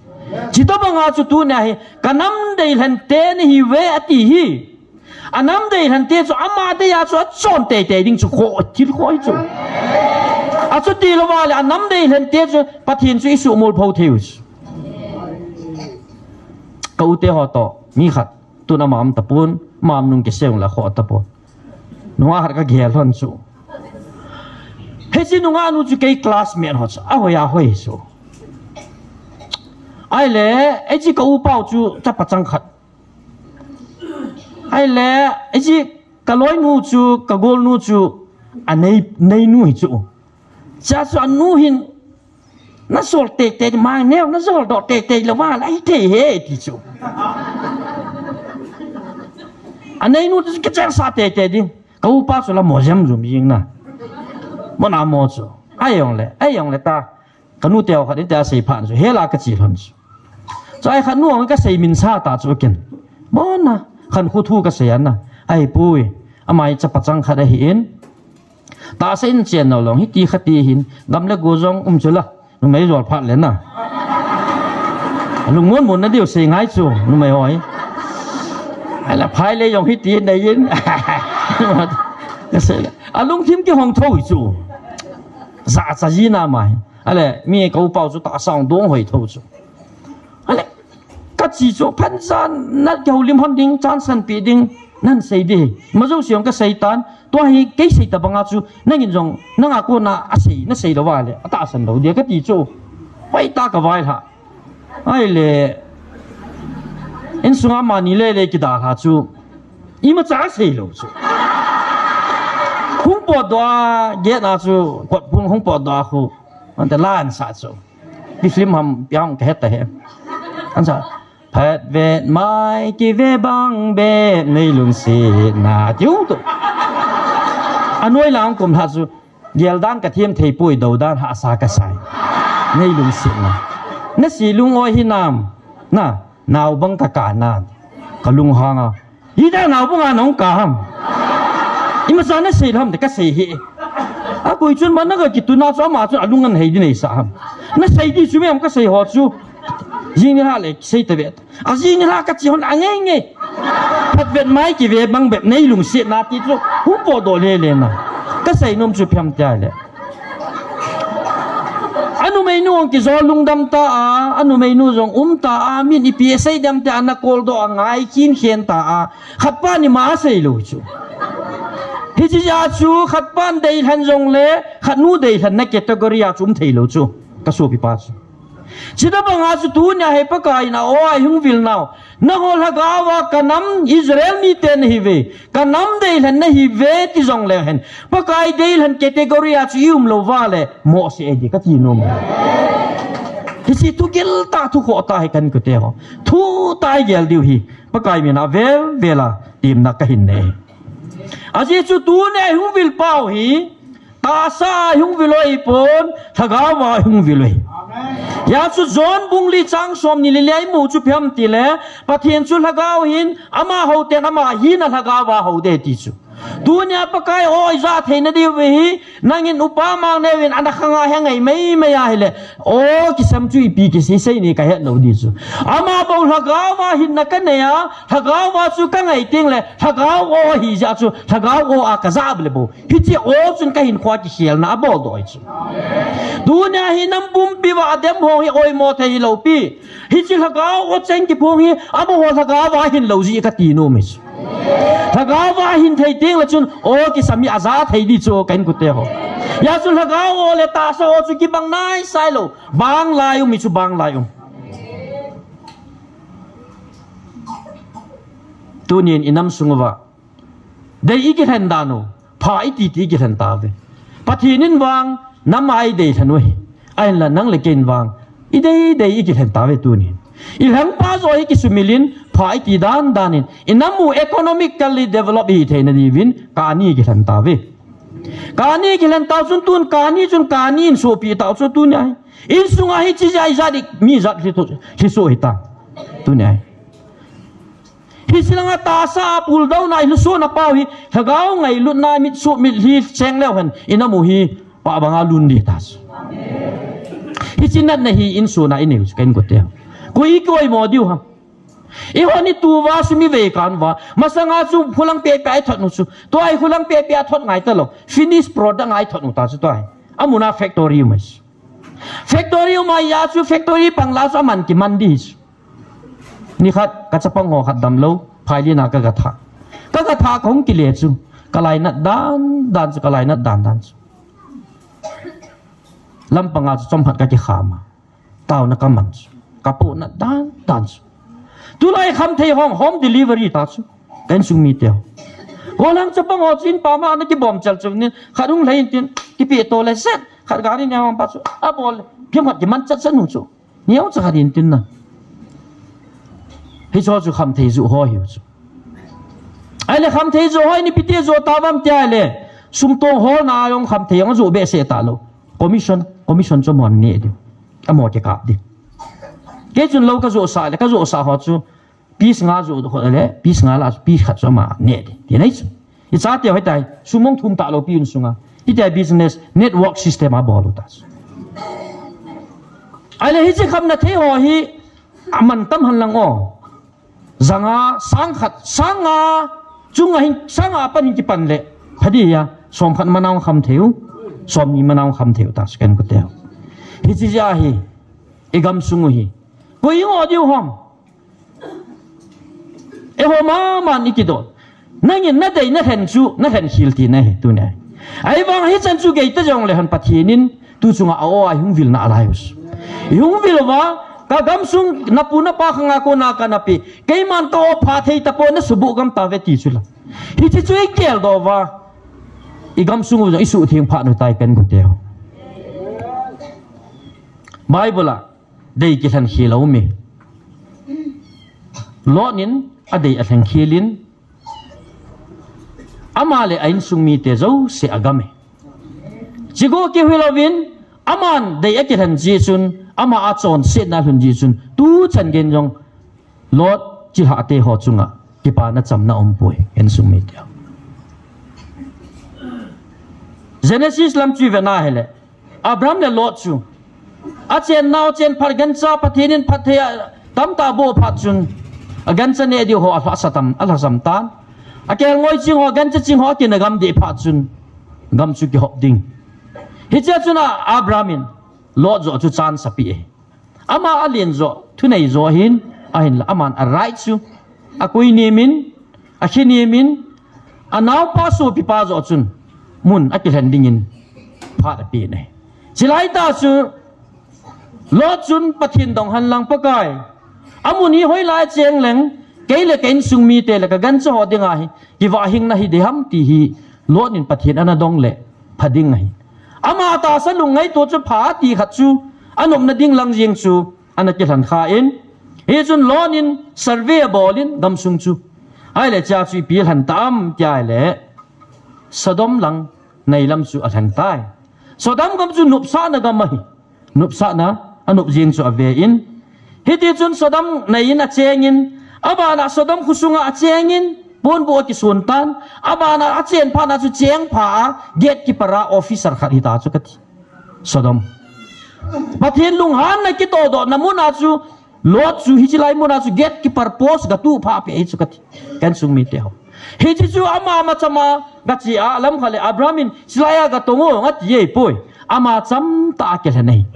Chutobanga chu tunia hi, kanam dei lhante nahiuve ati hi. Anam dei lhante chu ama dei a chu achon teitei ding chu khoh, thil khoh hi chu. Achuti louva le, anam dei lhante chu Pathen chu isuhmol pho thei u chu. Ka u te ho toh, mi khat. Tun ama um tapon, ama um nung kisei ung le akhoh tapon. Nungah khat kagel lhon chu. Hiche nungah nu chu kei classmate ho chu, ahoi ahoi chu. Ahile, hiche ka upa u chu chapa chang khat. Ahile, hiche ka loinu chu, ka golnu chu, anei, neinu hi chu. Chua chu anu hin, najol teitei, mang neo, najol doh teitei louva le, ahi thei he, ti chu. Aneinu chu kichensah teitei ding. Ka upa chu la mo jemjum jing na. Mo na mo chu. Ahi jongle, ahi jongle ta. Kanu teu khat in tia asei phat chu. Hela kache lhon chu. Chua hi khat nu ong kasei min sa ta chu ken. Mo na, khankho thu kasei ana. Ahipoi. Ama hi chapa chang khat ahin. Tahsa in chen nau long, hiti khati hin, gam le go jong um chu la, numei jol phat le na. Lungmon mon na diu sei ngai chu, numei hoi. Ala phai le jong hiti nei in. Ka sei le. Alungthim kihong tho chu. Jacha ji na mai. Ale, mi ka upa u chu tahsa ong dong hoi tho chu. Ale, kache chu, phat jan, nakihoulim hon ding, chan san pi ding, nan sei di. Majouse jong kasei tan, tua hi kei sei tabanga chu, nangin jong, nanga kona asei, nasei louva le, atahsan lou dia kati chu. Hoitah kavailhah. Ahile, insunga mani lele kidalha chu, imacha asei lou chu. Hung potdoh a, gate a chu, kot phung hung potdoh a khu, ante la ansah chu. Pi film ham, pi ham kahet ta he. Ansah. Phat vet mai kive bang bep nei lungsetna. Tiu tu. Anoi lang kum lha chu. Gel dan kathem thei poi, dou dan hahsa kasai. Nei lungsetna. Nasi lung oi hinam. Na, nao bang kaka na. Kalung hanga. Hita nao banga nong ka ham. Imacha nasei lham te kasei hi. Akoi chun ma naga kituna chu ama chun alung anhei di neisa ham. Nasei di chu mem kasei ho chu. Jing nilhah le sei ta ve. Ajing nilhah kache hon angei ngei. Phat vet mai kive bang bep nei lungsetna ti chu. Hung potdoh lele na. Kasei nom chu phiam tia le. Anumeinu ong kijol lungdam ta a, anumeinu jong um ta a, min ipi asei dem tia nakol doh a ngai khin khen ta a. Khatpa ni ma asei lou chu. Hiche jeh a chu khatpan deilhen jongle, khatnu deilhenna category a chu um thei lou chu. Kasopipa chu. Chutobanga chu tunia hi Pakai in a-o a ihung vil nau. Nangho lhagao a kanam Israel mite nahiuve. Kanam deilhen nahiuve ti jongleu hen. Pakai deilhen category a chu ium louva le. Mohseh ahi di kati nom. Hiche thugil tah thukhoh tah hi kan kute ho. Thutah igel diu hi. Pakai mina vel vela temna kahin nei. Ajeh chu tunia ihung vil pau hi, tahsa a ihung vil u ahipon, lhagao a ihung vil u ahi. Hia chu John bung li chang som ni le li a imu chu ipi ham tile, Pathen chu lhagao ahin, amaho ten ama hina lhagao a hou ding ti chu. Tunia Pakai o ija thei nadiu hi, nangin upa mang neuvin ana khanga he ngai mai mai ahile, o kisam chu ipi kisei sei ni kahet lou ding chu. Ama bou lhagao a hinna kanei a, lhagao a chu kangai tengle, lhagao o ahi jeh chu, lhagao o a kaja le bou. Hiche o chun kahinkhoa kikhelna abol doh chu. Tunia hi nam pumpi uva adem ho hi oimo thei hilou pi. Hiche lhagao o cheng kiphong hi, amaho lhagao a hin lou jeh kati nom hi chu. Lhagao a hin thei tengle chun, o kisam hi aja thei ding chu kahin kote ho. Hia chu lhagao o le tahsa o chu kibang naisai lou. Bang lai um hi chu bang lai um. Tunin inam sung uva. Dei ikilhen dan u, pha iti ti ikilhen tauve. Pathen in vang, nam a idei lhen uve. Ahinla nang le kei in vang, idei dei ikilhen tauve tunin. Ilhangpa joh hi kisumil in, pha iti dan dan in, inam u economically develop ihi theina diuvin, kani ikilhen tauve. Kani ikilhen tau chun tun, kani chun kani in sopi tau chu tunia hi. Insunga hiche jeh a ijat dik, mi jat lhi to, lhi so hita. Tunia hi. Hiche langa tahsa a puldouna ilhusona pau hi, lhagao ngailutna mitsuh mitlhi cheng leu hen, inam u hi, pah banga lun ding ta chu. Hiche natna hi insung a inei u chu kahin kote. Koi koi mo diu ham. Ihon itu uva sum ivei kan uva. Masanga chu khulang pehpeh a ithot u chu. Tua hi khulang pehpeh a thot ngai talou. Finish product ngai thot u ta chu tua hi. Amuna factory umai chu. Factory umai a chu factory pang la chu aman kiman ding chu. Nikhat, kachapang ho khat damlou, phailin a kaga tha. Kaga tha kahung kile chu, kalainat dan dan chu, kalainat dan dan chu. Lampang a chu chomkhat kakikham a. Taona kaman chu. Kapohnat dan dan chu. Tulai khamthei hong home delivery ta chu. Ka insung mite ho. Gollhang chapang ho chu in pam a ana kibom chal chu nin, khat hung lhai in tin, kipe to le set, khat gari ne hong pa chu. Abol, phim khat kiman chat chat nu chu. Neo cha khat in tin na. Hicho chu khamthei joh ho hiu chu. Ahile khamthei joh ho hi ipi ti joh tauvam tia ahile. Sum tong holna a jong khamthei jong ajoh behseh talou. Commission, commission chu amahon ne diu. Amaho kikap diu. Kei chun lou kajohsah le, kajohsah ho chu. Piece nga joh ho le, piece nga lah chu piece khat chu ama ne diu. Ti nai chu. Ichate hoitai, sum mong thum talou pi un sunga. Hitia business network system abol u ta. Ahile hiche khamna thei ho hi aman tam hen lang o. Janga, sang khat, sang nga, chunga hin, sang nga pan hin kipan le. Phadi ya, som khat mana kham thei u, som ni mana kham thei u ta, second ko teu. Hiche jeh a hi, igam sung u hi. Koi ngo diu ham. Eiho mama in ikidon. Nangin nadei nalhen chu, nalhen khel tina hi, tunia. Ahivang hichan chu gei ta jongle hen Pathen in, tu chunga a-o a ihung vilna alai u. Ihung vil uva, kagam sung napu napa khanga kona kana pe. Keiman ka-o pha thei tapoi nasubuh gam tave ti chu la. Hiche chu igel doh uva. Igam sung u jong isuhtheng phat u tai kan ko teu. Bible a. Dei kilhen khel a um e. Lot in adei alhen khel in, ama le a insung mite jouse agam e. Chego kihui louvin, aman dei akilhen jeh chun, ama a chonsetna alhun jeh chun, tuchan gei jong Lot chilhah te ho chunga kipana chamna aumpoi, insung mite. Genesis lam chu ive na hile, Abraham le Lot chu. Achen nau chen phat gancha Pathen in phatthei a tamtah aboh phat chun. Agancha neh diu ho alhasam, alhasam tan. Akelngoi ching ho, gancha ching ho, akinagam deh phat chun. Gam chu kihop ding. Hichea chun a Abraham in Lot joh chu chance apeh e. Ama alen joh, thunei joh ahin, ahinla aman a right chu, akoi nemin, akhe nemin, anaopa sopipa joh chun, mun akilhen dingin, phat apen ahi. Chulai tah chu, Lot chun Pathen dong hen lang Pakai. Amun hi hoilai cheng leng, kei le ka insung mite le ka gancha ho dinga hi, kivah hing nahi ding ham ti hi, Lot in Pathen ana dong le, pha ding ahi. Ama tahsa lungngaito chu pha ti khat chu, anopna ding lang jeng chu, ana kilhen kha in. Hichun Lot in survey abol in gamsung chu. Ahile chea chu ipi lhen tam tia ahile. Sodom lang neilam chu alhen tai. Sodom gam chu nopsahna gam ahi. Nopsahna anop jing chu ave in. Hiti chun Sodom nei in acheng in, abana Sodom khosunga acheng in, ponbuh akisun tan, abana achen phat na chu cheng pha a, gatekeeper a officer khat hita chu kati. Sodom. Pathen lunghanna kitodohna muna chu, Lot chu hiche lai muna chu gatekeeper post gatu pha pe hi chu kati. Ken sung mite ho. Hiche chu ama machama gache a, lamkhat le Abraham in, "Hilai a gatong o," ati ahipoi. Ama chamtah a kilhen ahi.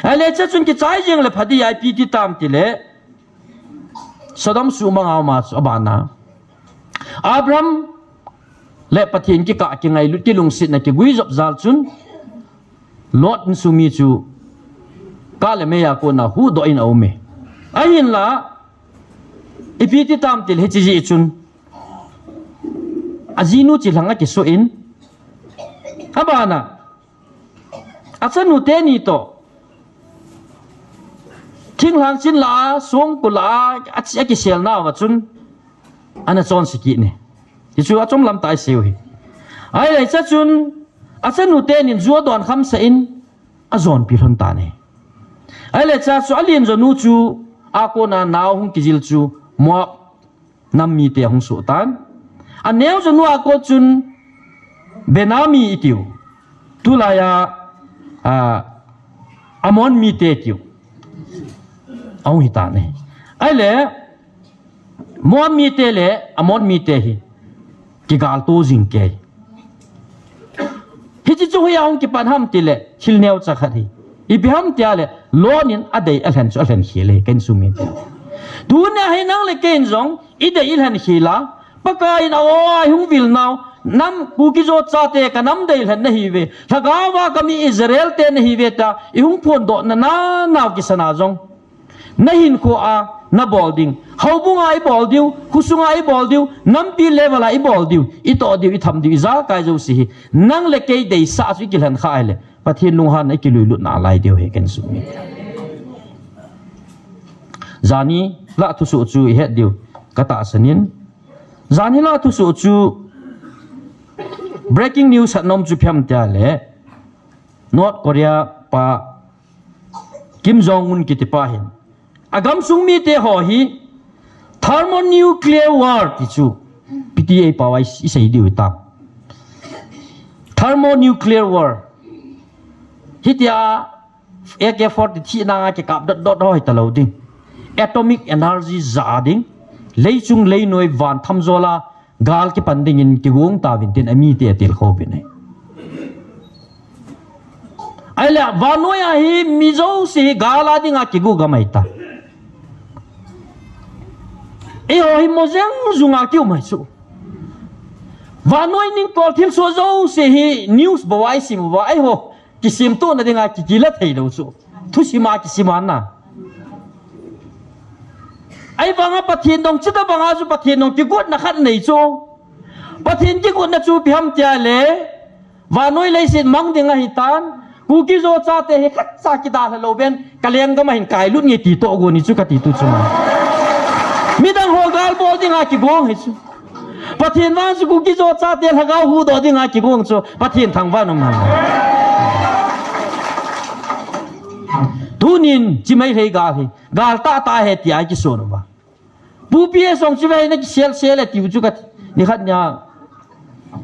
Ahile hiche chun kichai jing le pha ding a ipi ti tam tile, Sodom sumang a um a chu abana Abraham le Pathen kikah kingailut kilungsetna kiguijop jal chun Lot insung mi chu kah le mei a kona huhdoh in aume. Ahinla, ipi ti tam tile hiche jeh chun ajinu chilhang akisoh in, abana achanu teni toh thinglhang chin lah a, songkul lah a, achi, akiselnauva chun ana chonse kit e. Hichu achom lam tah a isei u ahi. Ahile hiche chun achanu tenin ju adon khamsah in ajonpi lhon tan ahi. Ahile hiche chu alen jonu chu akona nao hung kijil chu Moab nam mite ahung soh tan. Aneo jonu a kon chun Benami itiu, tulai a, a, Ammon mite tiu, ahung hitan ahi. Ahile Moab mite le Ammon mite hi kigalto jing kei. Hiche chu hoiya hung kipan ham tile thil neocha khat ahi. Ipi ham tile Lot in adei alhen chu alhen khel e, ken sung mite. Tunia hi nang le ken jong idei ilhen khel a, Pakai in a-o a ihung vilnau, nam Kuki-Zo chate kanam deilhen nahiuve, lhagao a kami Israel te nahiuve tia ihung phondohna nanao kisana jong nahinkho a nabol ding, houbung a ibol diu, khosunga ibol diu, nampi level a ibol diu, itoh diu, itham diu, ijakai jouse hi nang le kei deisah chu ikilhen kha ahile Pathen lunghanna ikilui lut nalai diu ahi, ken sung mite. Jani lah thusoh chu ihet diu katahsan in. Jani lah thusoh chu breaking news hat nom chu ipi ham tile North Korea pa Kim Jong Un kiti pa hin agamsung mite ho hi thermonuclear war ti chu ipi ti eipao a isei diu hitam. Thermonuclear war. Hitia A K forty-three nanga kikap dot dot ho hitalou ding. Atomic energy ja ding. Leichung leinoi van thamjol a gal kipan dingin kigong tauvin tin amite atilkhou vin ahi. Ahile vannoi a hi mi jouse hi gal a dinga kigu gam ahitai. Eiho hi mo jeng junga kium ahi chu. Vannoi ningkol thilsoh jouse hi news bou a isim uva, eiho kisemtohna dinga ki, kila theilou chu. Thusim a kisim ana. Ahivanga Pathen dong chutobanga chu Pathen dong kigotna khat nei chu. Pathen kigotna chu ipi ham tile vannoi leiset mang ding ahitan, Kuki-Zo chate hi khatcha kidalha lou ben kalenggam a hin kailut nge ti toh gon hi chu kati tu chu. Midang ho gal bol dinga kigong hi chu. Pathen vang chu Kuki-Zo chate lhagao huhdoh dinga kigong chu Pathen thangvah in um hen. Tunin chi Meitei gal hi gal tahtah ahi tia ikison uva. Pu P S jong chu ve na kisel sel e tiu chu kati. Nikhat nia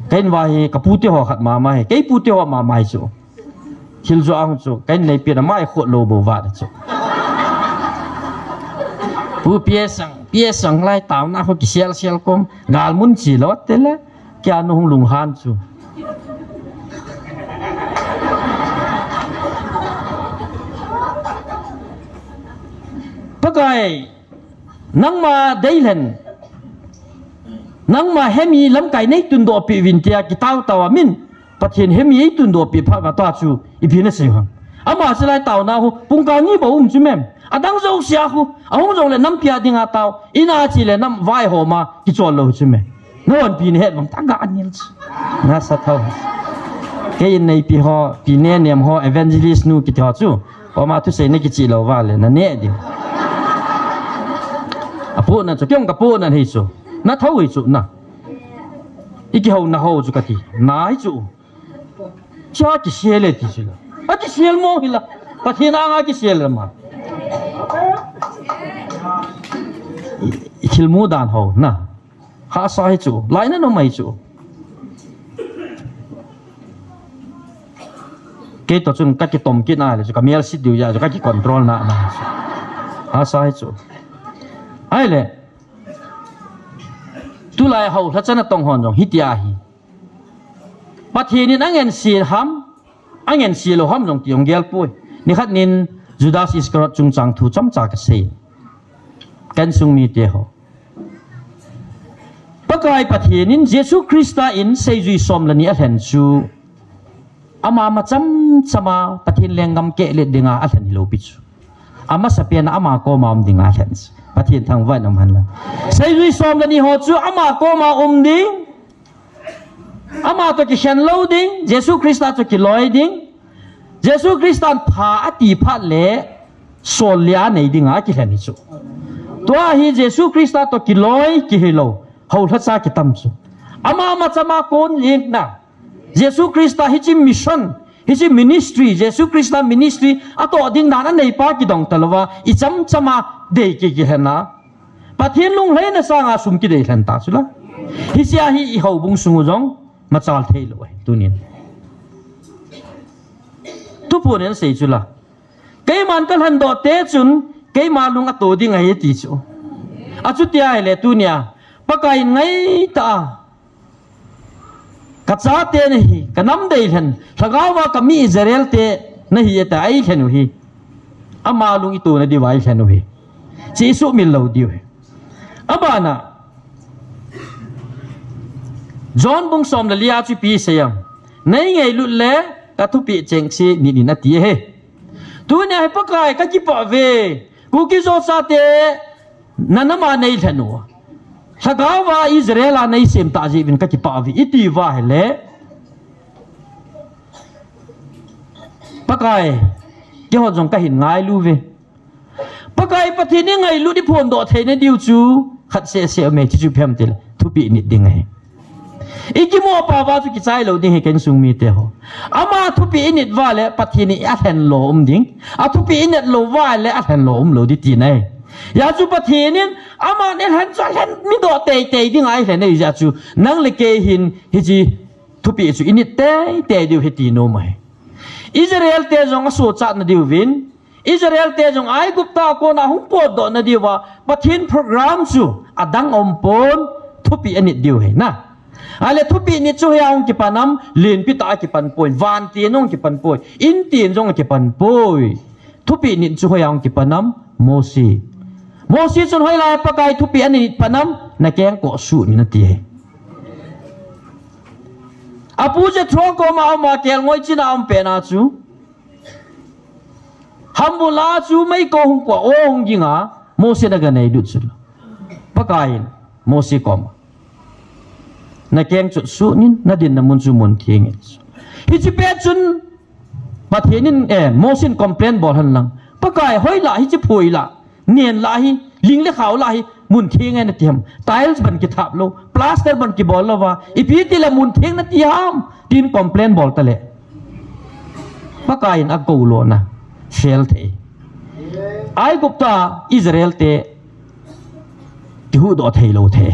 ka in uva hi ka pute ho khat mama hi, kei pute ho mama hi chu. Thil jo ahung chu ka in neipi na mai khot lou bou vat chu. Pu P S sang, P S sang lai taona ho kisel sel kom gal mun chi lou tele. Kia nu hung lunghan chu. Pakai, nangma deilhen, nangma hemi lamkai neitundoh peh uvin tia kitao tao a min, Pathen hemi eitundoh peh phat uva tua chu ipi nasei u ham. Ama chulai taona hu pungkal ni bou um chu mem. Adang jouse a hu, ahung jongle nampi a dinga tao, ina chele nam vaihom a kichol lou chu mem. Nahonpi nahet vang ta ga anil chu. Nasa thou. Kei in neipi ho, pi ne nem ho, evangelist nu kiti ho chu. Oma thusei na kichih lou uva le, na neh diu. Apohna chu, kei jong kapohna hi chu. Na thou hi chu na. I kihouna ho chu kati. Na hi chu. Cha kisel e ti chu la. A kisel mo hi la. Pathen anga kisel lama. I, i thilmu dan ho na. Hahsa hi chu. Lainat um ahi chu. Kei toh chun ka kitom kit na le chu ka mel sit diu ja chu ka ki control na na. Hahsa hi chu. Ahile. Tulai hou lhachana tong hon jong hitia hi. Pathen in angensia ham, angensia lou ham jong ti jong gel poi. Nikhat nin Judas Iscariot chungchang thu chomcha kasei. Ka insung mite ho. Pakai Pathen in Jesu Christa in seijui som le ni alhen chu ama macham chama Pathen lenggam kehlet dinga alhen hilou pi chu. Amasapen a ama koma um dinga alhen chu. Pathen thangvah in um hen lang. Seijui som le ni ho chu ama koma um ding. Ama toh kikhen lou ding, Jesu Christa toh kiloi ding. Jesu Christan pha ati phat le, sol le a nei dinga kilhen hi chu. Tua hi Jesu Christa toh kiloi kihi lou, hou lhacha kitam chu. Ama machama kon jing na. Jesu Christa hiche mission, hiche ministry, Jesu Christa ministry, atoh ding dan anei pa kidong talouva, icham chama dei ki kilhen a. Pathen lunglhaina sanga sum kidei lhen ta chu la. Hiche a hi i houbung sung u jong machal thei lou ahi, tunin. Thuphon in sei chu la. Keiman ka lhendoh te chun, keima lung ato ding ahi ti chu. Achuti ahile tunia, Pakai in ngai ta a. Ka chate nahi, ka nam dei lhen, lhagao va ka mi Israel te nahi eta ai lhen u hi. Ama lung i tona diu ai lhen u hi. Chi i sumil lou diu hi. Abana, John bung som le li a chu ipi asei em. Nei ngailut le ka thupeh cheng se nit in ati ahi. Tunia hi Pakai ka kipah ve. Kuki Zo chate na nam a nei lhen u. Lhagao va Israel a nei sem ta jeh uvin ka kipah ve. Iti va hile. Pakai, keiho jong ka hin ngailu ve. Pakai Pathen i ngailut i phondoh theina diu chu khat seh seh um e, chuchu ipi ham tile thupeh i nit ding ahi. I kimo pa va chu kichai lou ding ahi, ka insung mite ho. Ama thupeh i nit va le Pathen in alhen lou um ding. A thupeh i nit lou va le alhen lou um lou ding tina ahi. Hijeh chun Pathen in aman alhen chu alhen midoh teitei ding ahi, lhen ahi jeh chun nang le kei hin hiche thupeh chu i nit teitei diu ahi ti nom ahi. Israel te jong asochatna diuvin, Israel te jong Aigupta a kona hung potdoh na diuva, Pathen program chu adang aum pon, thupeh a nit diu ahi na. Ahile thupeh nit chu hoiya hung kipan am, lenpi tah a kipan poi, vantin hung kipan poi, intin jong kipan poi. Thupeh nit chu hoiya hung kipan am, Mosi. Mosi chun hoilai Pakai thupeh a nit pan am, na kengkoh sut in ati ahi. Apu Jethro koma auma kelngoi chin a aum pet na chu. Hambul a chu meikong hung kua o hung ging a, Mosi in aga neilut chu. Pakai in Mosi koma, na keng chu sut in, na dinna mun chu mun theng in. Hiche pet chun Pathen in, eh, Mosi in complain bol hen lang. Pakai, hoilah hiche phoi lah, nen lah hi, ling le khao lah hi, mun theng e nati ham. Tiles ban kithap lou, plaster ban kibol lou va, ipi tile mun theng nati ham, tin complain bol tale. Pakai in akou lona, fail thei. Aigupta Israel te kihuhdoh thei lou thei.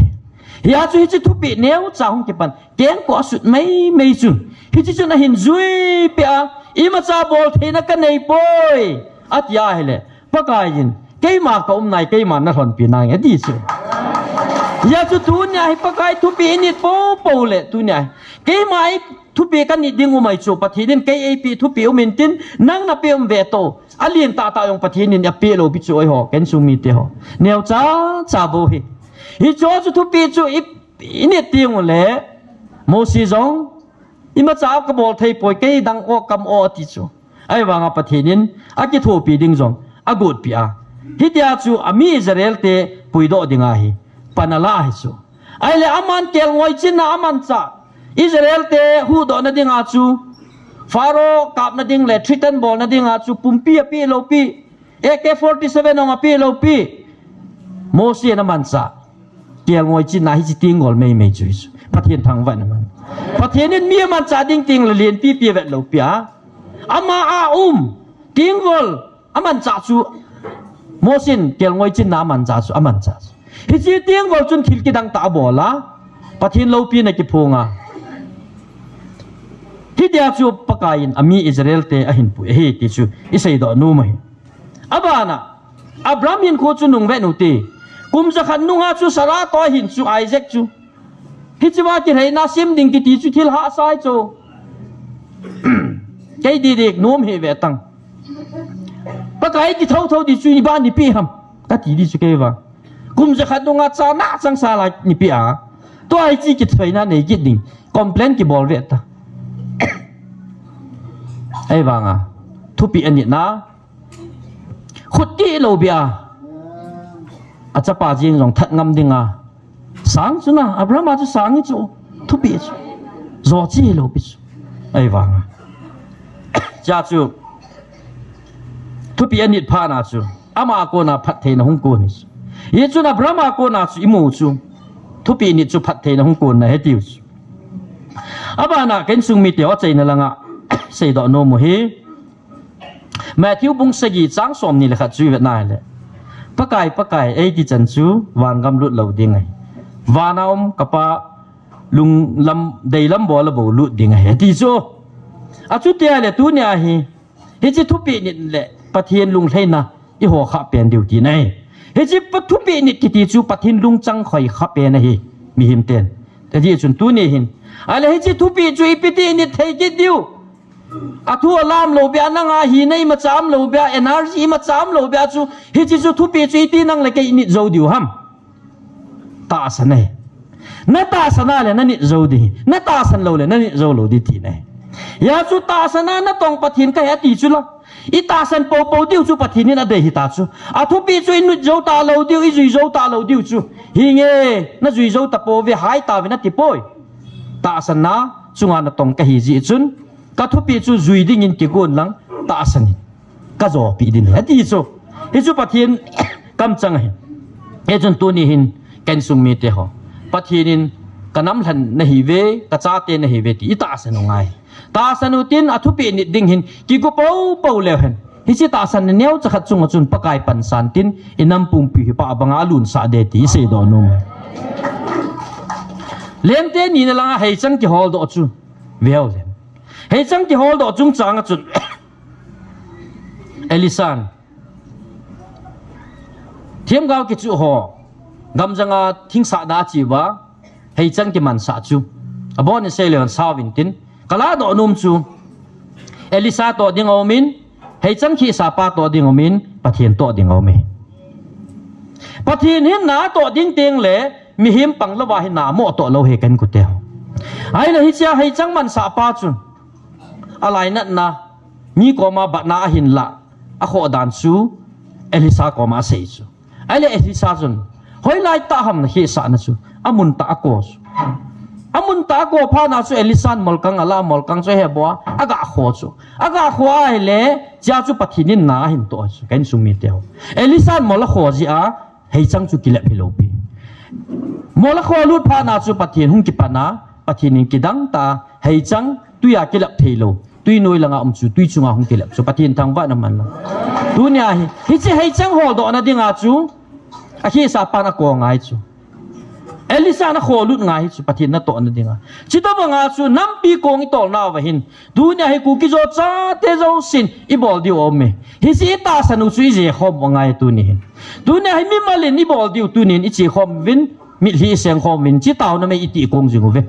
Hijeh chun hiche thupeh neocha hung kipan, kengkoh asut maimai chun, hiche chun ahin juipeh a, imacha bol theina ka nei poi, ati ahile, Pakai in, keima ka um nai, keiman na lhonpi nange, ati chu. Hijeh chun tunia hi Pakai thupeh i nit poupou le, tunia hi, keima hi thupeh ka nit ding um ahi chu, Pathen in kei eipeh thupeh um intin, nang napeh um ve to. Alen tahtah jong Pathen in apeh lou pi chu ahi ho, ka insung mite ho. Neocha cha bou hi. Hiche chu thupeh chu i, i nit teng ule, Mosi jong, imacha kabol thei poi, kei dang o kam o ati chu. Ahivanga Pathen in akithopi ding jong agotpi a. Hitia chu ami Israel te puidoh ding ahi. Pan ala ahi chu. Ahile aman kelngoi chin a amanchah Israel te huhdoh na dinga chu, Pharaoh kapna ding le threaten bolna dinga chu pumpi apeh lou pi, A K forty-seven jong apeh lou pi. Mosi in amanchah kelngoi chin a hiche tenggol maimai chu hichu. Pathen thangvah in aman. Pathen in mi amanchah ding teng le lenpi pe vet lou pi a. Ama a um. Tengvol amanchah chu, Mosin kelngoi chinna amanchah chu, amanchah chu. Hiche tengvol chun thil kidang tah abol a, Pathen loupina kiphong a. Hitia chu Pakai in ami Israel te ahin pui ahi ti chu iseidoh nom ahi. Abana, Abraham hinkho chu nungvet u hite. Kum jakhat nunga chu Sarah toh ahin chu Isaac chu. Hichea kilhaina sem ding kiti chu thil hahsa ahi chu. Kei didi nom hih ve tang. Pakai kithou thou di chu iba neipe ham, kati di chu kei vang. Kum jakhat nunga cha nachang sa lai neipe a. Tua hiche kithoina nei kit ding, complain kibol ve ta. Ahivanga, thupeh anitna, khut tilou beh a, achapa jeng jong that ngam dinga sang chu na, Abraham a chu sang hi chu, thupeh chu, jo chilou beh chu. Ahivanga, chea chu, thupeh anit phat na chu, ama a kona phattheina hung kon ahi chu. Hichun Abraham a kona chu imu chu, thupeh nit chu phattheina hung konna ahi tiu chu. Abana ka insung mite ho achaina langa seidoh nom u hi, Matthew bung sagi chang somni le khat chu ivet na hile, Pakai, Pakai, eiti chan chu vangam lut lou ding ahi. Vana um ka Pa lunglam, deilam bol a bou lut ding ahi, ati chu. Achuti ahile tunia hi, hiche thupeh nit le Pathen lunglhaina iho kha pen diu tina ahi. Hiche pa thupeh nit kiti chu Pathen lungchang khoi kha pen ahi, mihem ten. Ajeh chun tuni hin, ahile hiche thupeh chu ipi ti nit thei kit diu. Athu alam lou beh a, nanga hina imacha um lou beh a, energy imacha um lou beh a chu, hiche chu thupeh chu iti nang le kei init jou diu ham? Tahsan ahi. Na tahsan a le na nit jou di. Na tahsan lou le na nit jou lou di tina ahi. Hia chu tahsan a natong Pathen kahi ati chu la. Itahsan poupou diu chu Pathen in adei hita chu. Athupeh chu init jou talou diu, ijui jou talou diu chu. Hinge, najui jou tapouve, hai tauve nati poi. Tahsan a chunga natong kahi jeh chun, ka thupeh chu jui dingin kigon lang, tahsan in kajopeh ding ahi, ati chu. Hichu Pathen kamchang ahi. Hichun tuni hin ka insung mite ho, Pathen in ka nam lhen nahiuve, ka chate nahiuve ti itahsan u ngai. Tahsan u tin, athupeh nit ding hin kigo poupou leu hen, hiche tahsan na neocha khat chunga chun Pakai pansan tin, inam pumpi hi pa banga alunsah de ti iseidoh nom. Lente nina langa heichang kiholdoh chu veu le. Heichang kiholdoh chungchang a chun Elisan themgao kichuh ho gamjanga thingsahna ache uva, heichang kimansah chu abon in sei leu hen sao vin tin, ka ladoh nom chu Elisa toh ding aumin, heichang khehsa pa toh ding aumin, Pathen toh ding aume. Pathen hin na toh ding teng le mihem pang louva hi na moh toh lou ahi ka inkote ho. Ahile hichea heichang mansah pa chun alainatna, mi koma batna ahin lah, akhoh dan chu Elisa koma asei chu. Ahile Elisa chun, hoilai tah ham nakhehsahna chu? Amun tah a ako chu. Amun tah a ako phat na chu Elisan molkang ala, molkang chu ahe bou a, aga kho chu. Aga kho ahile, chea chu Pathen in na ahin toh chu, ka insung mite ho. Elisan mol akho jeh a, heichang chu kilep hilou pi. Mol akho lut phat na chu Pathen hung kipan a, Pathen in kidang tah a, heichang tui a kilep thei lou, tui noi langa um chu tui chunga hung kilep chu Pathen thangvahna man lang. Tunia hi, hiche heichang holdohna dinga chu, akhehsa pan ako ngai chu. Elisan akho lut ngai hi chu Pathen natohna dinga. Chutobanga chu nampi kong itolnauva hin, tunia hi Kuki-Zo chate jousen ibol diu aume. Hiche itahsan u chu ijekhom u angai tuni hin. Tunia hi mimal in ibol diu tuni hin ichekhom uvin, mitlhi isengkhom uvin, hiche taona mei itih kong jing uve.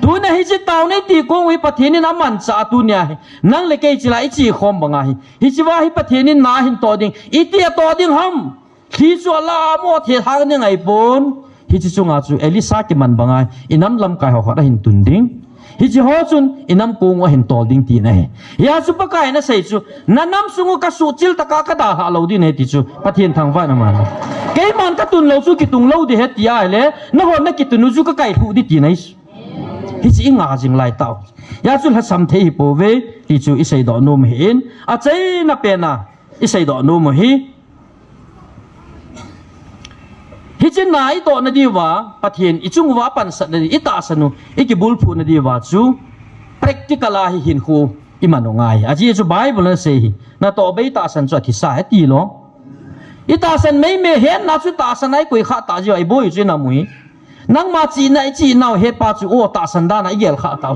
Tunia hiche taona itih kong u hi Pathen in amanchah a tunia hi nang le kei chila ichekhom banga hi, hichea hi Pathen in na ahin toh ding, iti atoh ding ham? Lhi chu ala a moh thethang ding ahipon. Hiche chunga chu Elisa kiman banga inam lamkai ho khat ahin tun ding. Hiche ho chun inam kong u ahin tol ding tina ahi. Hia chu Pakai in asei chu, nanam sung u kasuhchil tah a kadalhah lou ding ahi ti chu Pathen thangvahna man. Keiman katun lou chu kitung lou ding ahi ti ahile, nahon nakitun u chu kakailhuh ding tina ahi. Hiche inga jing lai tau. Hia chu lhasam thei hipouve ti chu iseidoh nom ahin, achaina pena iseidoh nom u hi, hiche na itohna diuva, Pathen ichung uva apansatna diu, itahsan u ikibulphuhna diuva chu practical a hi hinkho Iman u ngai. Ajeh chu Bible in asei hi. Natoh bei tahsan chu athisa ahi tilou. Itahsan meimei hetna chu tahsan a ikoi kha tah jeh a iboi chu inam u hi. Nangma chihna ichihnau hetpa chu o tahsan dan a igel kha tah.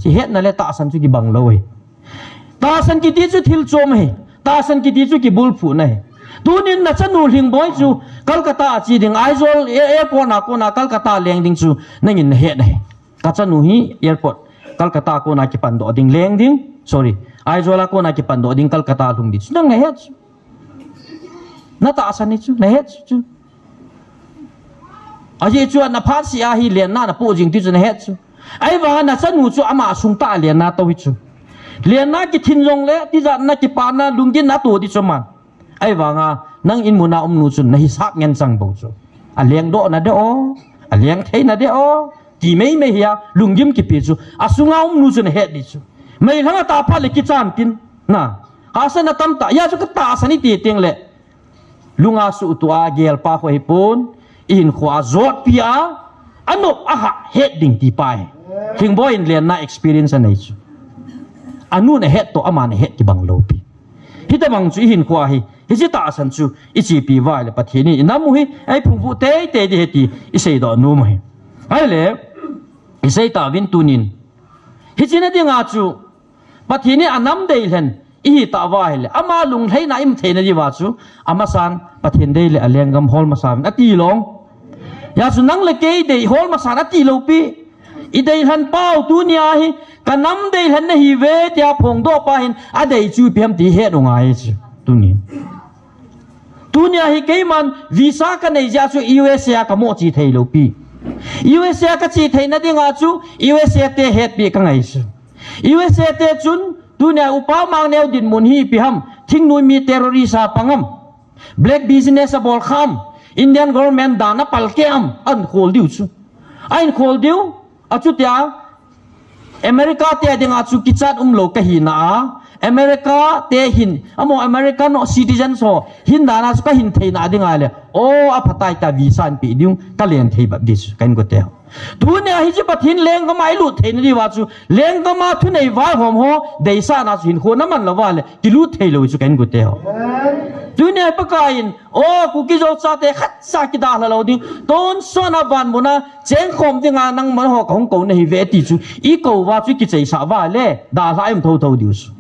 Chi hetna le tahsan chu kibang lou hi. Tahsan kiti chu thil chom ahi. Tahsan kiti chu kibulphuhna ahi. Tunin nachanu Lhingboi chu Calcutta a che ding, Aizawl airport a kona Calcutta leng ding chu nangin nahet ahi. Kachanu hi airport Calcutta kona kipandoh ding leng ding. Sorry. Aizawl a kona kipandoh ding Calcutta lhung ding chu nang nahet chu. Natahsan hi chu, nahet chu. Ajeh chu naphatseh a hi lenna napoh jing ti chu nahet chu. Ahivanga nachanu chu ama sung tah a lenna tou hi chu. Lenna kithin jongle, tijatna kipana, lunggimna tou ding chu aman. Ahivanga nang inmun a umnu chun nahisap ngen chang bou chu. Alengdoh nadeh o, aleng thei nadeh o, ti meimei hi a, lunggim kipe chu. Asunga umnu chu nahet ding chu. Meilhang atah phat le kichan tin. Na, hahsatna tamtah, hijeh chun katahsan iti tengle. Lunga suhtuh a gelpa kho hipon, ihinkhoa jotpi a, anop ahah het ding tipa ahi. Lhingboi in lenna experience anei chu. Anun ahet toh, aman ahet kibang lou pi. Hitobang chu ihinkhoa hi, hiche tahsan chu ichepi uva ahile Pathen in inam u hi eiphung vuh teitei ding ahi ti iseidoh nom u ahi. Ahile, isei tauvin tunin. Hiche na dinga chu, Pathen in anam deilhen ihi tah uva ahile, ama lunglhaina imu theina diuva chu, amasan Pathen dei le alenggam hol masa uvin ati lou. Hijeh chun nang le kei dei hol masan ati lou pi. Ideilhen pau tunia hi, kanam deilhen nahiuve tia phongdoh pa hin adei chu ipi ham ti het u ngai chu. Tunin. Tunia hi keiman visa kanei jeh a chu U S A a kamoh che thei lou pi. U S A a kache theina dinga chu U S A te hetpi kangai chu. U S A te chun tunia upa Mangneo dinmun hi ipi ham, thingnoi mi terrorist a pang am, black business abol kha am, Indian government dan a palkeh am, ahin khol diu chu. Ahin khol diu, achutia America te dinga chu kichat umlou kahina a, America te hin, amaho American citizens ho hin dan a chu kahin theina dinga le, o, aphatai ta visa ahin pe diu, kalen thei bep ding chu, kahin kote. Tunia hiche Pathen lenggam a ilut theina diuva chu, lenggam a thunei vaihom ho deisahna chu hinkho naman lou uva le, kilut thei lou chu kahin kote. Tunia Pakai in, o, Kuki Zo chate khatcha kidalha lou ding, tonsot a vanmun a chengkhom dinga nangma ho kahung kou nahiuve ti chu, ikou uva chu kicheisah uva le, dalha ium thotho diu chu.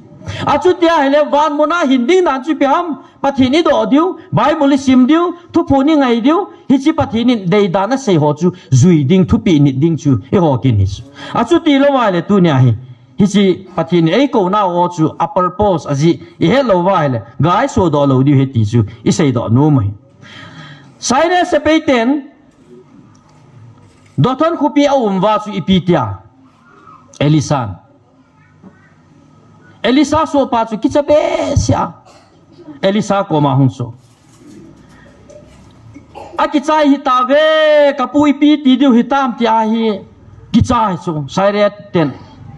Achutia ahile vanmun a hin ding dan chu ipi ham, Pathen idoh diu, Bible isim diu, thuphon ingai diu, hiche Pathen in deidan asei ho chu jui ding, thupeh nit ding chu eiho kin ahi chu. Achuti lou uva le tunia hi, hiche Pathen in eikounau chu a purpose ajeh ihet lou uva ahile, gal isodoh lou diu ahi ti chu iseidoh nom u ahi. Syria sepai ten Dothan khopi a um uva chu ipi tia, Elisa'n. Elisa sohpa chu kicha behseh a, Elisa koma hung soh. Akichai hitauve, kapu ipi ti diu hitam tia hi kichai chu, Syria ten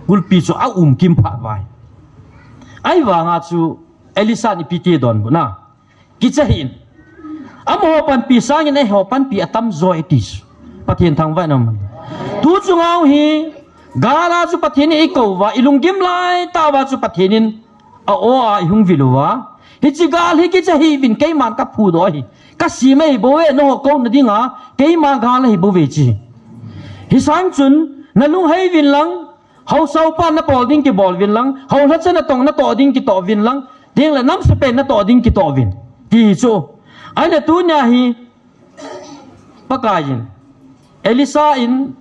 kulpi chu aum kim phat uva ahi. Ahivanga chu Elisa'n ipi ti donbutna. Kicha hih in. Amaho panpi sangin eiho panpi atamjo e ti chu. Pathen thangvah in um hen. Tu chunga hi, gal a chu Pathen in eikou uva, ilunggim laitah uva chu Pathen in a-o a ihung vil uva. Hiche gal hi kicha hih uvin keiman kaphudoh ahi. Kasem ahibouve, nangho kouna dinga, keima gal ahibouve ti. Hisang chun, nalunghei uvin lang, haosa upa napol ding kibol uvin lang, haolhacha natong natoh ding kitoh uvin lang, tengle namsepen natoh ding kitoh uvin. Ti chu. Ahile tunia hi, Pakai in, Elisa in,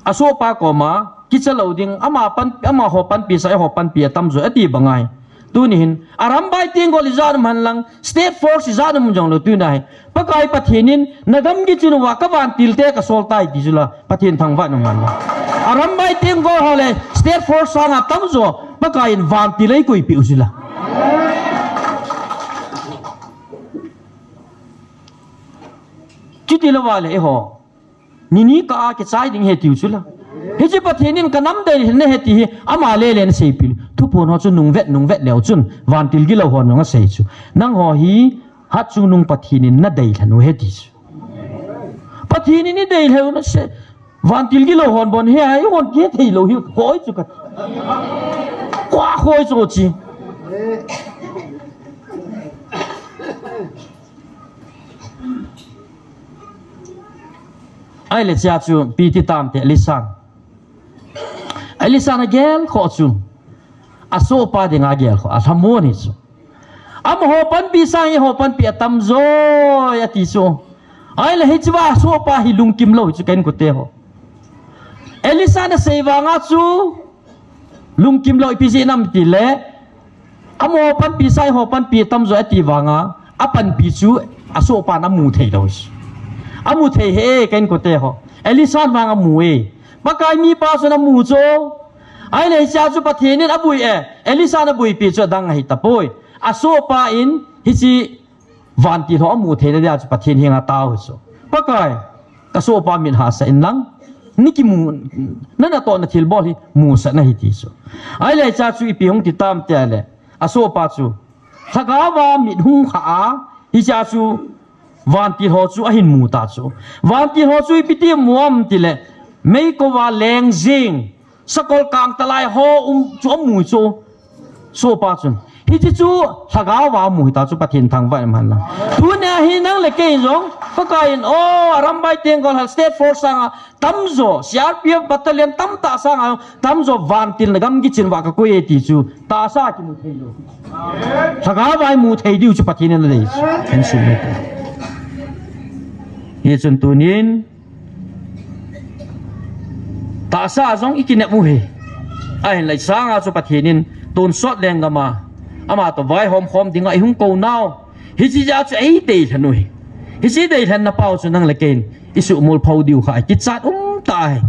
asohpa koma, kicha lou ding, ama pan, amaho panpi sangin eiho panpi atamjo e ati banga hi. Tuni hin, arambai tenggol ijat um hen lang, state force ijat um jonglou tunia hi. Pakai Pathen in, nagamgi chun uva kavantil te kasol tai ti chu la, Pathen thangvah in um hen lang. Arambai tenggol ho le, state force sanga tamjo, Pakai in vantil eikoipeh u chu la. Chuti lou uva le, eiho. Nini kah a kichai ding ahi tiu chu la. Hiche Pathen in kanam deilhen ahi ti hi, ama lele aseipeh. Thuphon ho chu nungvet, nungvet leu chun, vantil gilou hon jong asei chu. Nangho hi, hatchungnung Pathen in nadeilhen u ahi ti chu. Pathen in ideilhen u nase, vantil gilou hon bon hi, eihon kihethei lou hi, hoi chu ka. Kua koi chu chi. Ahile chia chu ipi ti tam ti Elisan. Elisan agel kho chu. Asohpa dinga agel kho. Alhamon hi chu. Amaho panpi sang eiho panpi atam joi ati chu. Ahile hichea asohpa hi lungkim lou hi chu ka inkote ho. Elisan asei vanga chu lungkim lou ipi jeh ham tile, amaho panpi sang eiho panpi atam joi ati vanga, apanpi chu asohpan amu thei lou hi chu. Amu thei hih e ka inkote ho. Elisan vang amu e. Pakai mipa chun amu chu. Ahile hichea chu Pathen in abui e. Elisan abuipi chu adang ahi tapoi. Asohpa in hiche vantil ho amu theina dia chu Pathen henga tao hi chu. Pakai, kasohpa mit hahsa in lang. Nei kimu, na natohna thilbol hi musah in ahi ti chu. Ahile hichea chu ipi hung ti tam tile. Asohpa chu. Lhagaova mit hung khah a. Hichea chu vantil ho chu ahin mu ta chu. Vantil ho chu ipi ti mu ham tile. Meikova leng jing. Sakol kang talai ho um chu amu chu. Sohpa chun. Hiche chu lhagaova amu hita chu Pathen thangvah in um hen lang. Tunia hi nang le kei jong. Pakai in, o, Arambai Tenggol Hal State Force sanga tamjo, C R P F battalion tamtah sanga tamjo vantil na gamgi chin uva kakoi e ti chu tahsa kimu thei lou. Lhagaova imu thei diu chu Pathen in adei chu. Kan sum e. Hichun tunin tahsa jong ikinep u hi. Ahinla isanga chu Pathen in tonsot lenggam a, ama toh vaihom khom dinga eihung kou nau. Hiche jeh a chu eideilhen u hi. Hiche deilhenna pau chu nang le kei in isuhmol pho diu kha kichat um tah ahi.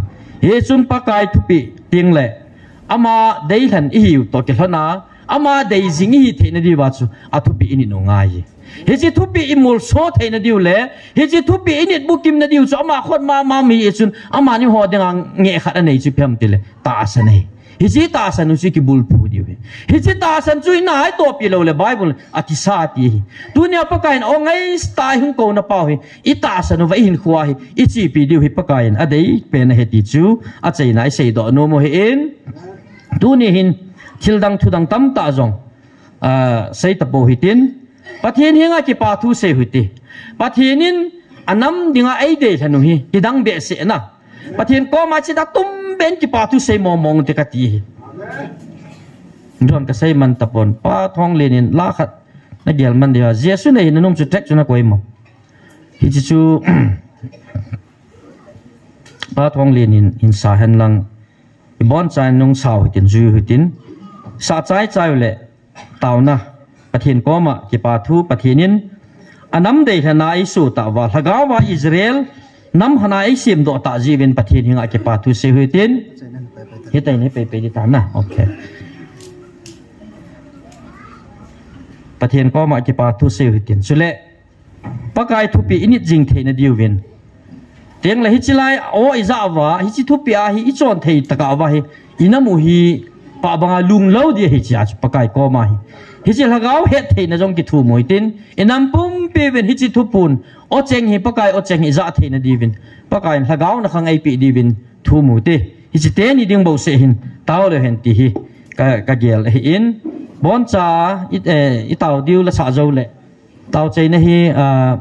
Hichun Pakai thupeh teng le ama deilhen ihiu toh kilhon a, ama dei jing ihi theina diuva chu athupeh init u ngai e. Hiche thupeh imolso theina diu le, hiche thupeh init bukim na diu chu ama khut mama mi e chun, amani ho dinga ngeh khat anei chu ipi ham tile, tahsan ahi. Hiche tahsan u chu ikibulphu diu ahi. Hiche tahsan chu inahai tohpi lou le Bible in akisa ti ahi. Tunia Pakai in o ngaitah a hung kouna pau hi, itahsan uva ihinkhoa hi ichepi diu hi Pakai in adei pen ahi ti chu achaina iseidoh nom u ahin. Tuni hin thildang thudang tamtah jong, ah, sei tapou hitin, Pathen henga kipa thu sei u hite. Pathen in anam dinga eideilhen u hi kidang behseh na. Pathen koma chida tumbeh in kipa thu sei mong mong u hite kati hi. Jon kasei man tapon, Pa Thonglen in la khat nagel man dia, Jesu neina nom chu tract chu nakoi mo. Hiche chu Pa Thonglen in, in sa hen lang, ibonchauvin nung sau hitin, jui hitin, sa chai chai u le, taona, Pathen koma kipa thu, Pathen in anam deilhenna eiso tah uva, lhagaova Israel nam hana eisemdoh tah jeh uvin Pathen henga kipa thu sei u hitin. Hitin hi pei pei ding ta na. Okay. Pathen koma kipa thu sei u hitin. Chule Pakai thupeh init jing theina diuvin. Tengle hiche lai o ija uva, hiche thupeh a hi ichon thei tah uva hi, inam u hi pah banga lunglou ding ahi hiche a chu Pakai koma hi. Hiche lhagao hettheina jong kithum u hitin, inam pumpi uvin hiche thuphon, o cheng hi Pakai o cheng hi ija theina diuvin, Pakai in lhagaona khang eipeh diuvin thum u hite. Hiche teni ding bouseh hin tao leu hen ti hi ka, kagel ahin. Boncha i, eh, itao diu la sah jou le. Taochaina hi, ah,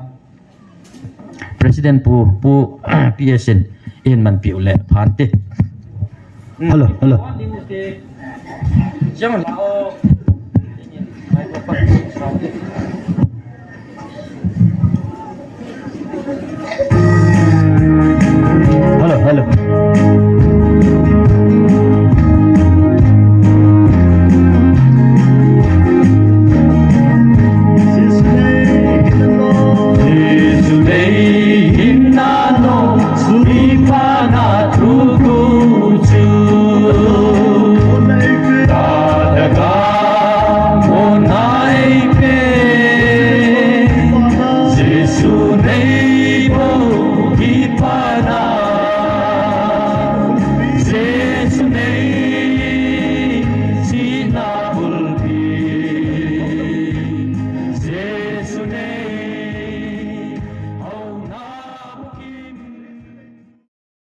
President Pu, Pu P S in eihin manpiu le pha inte. Hello, hello.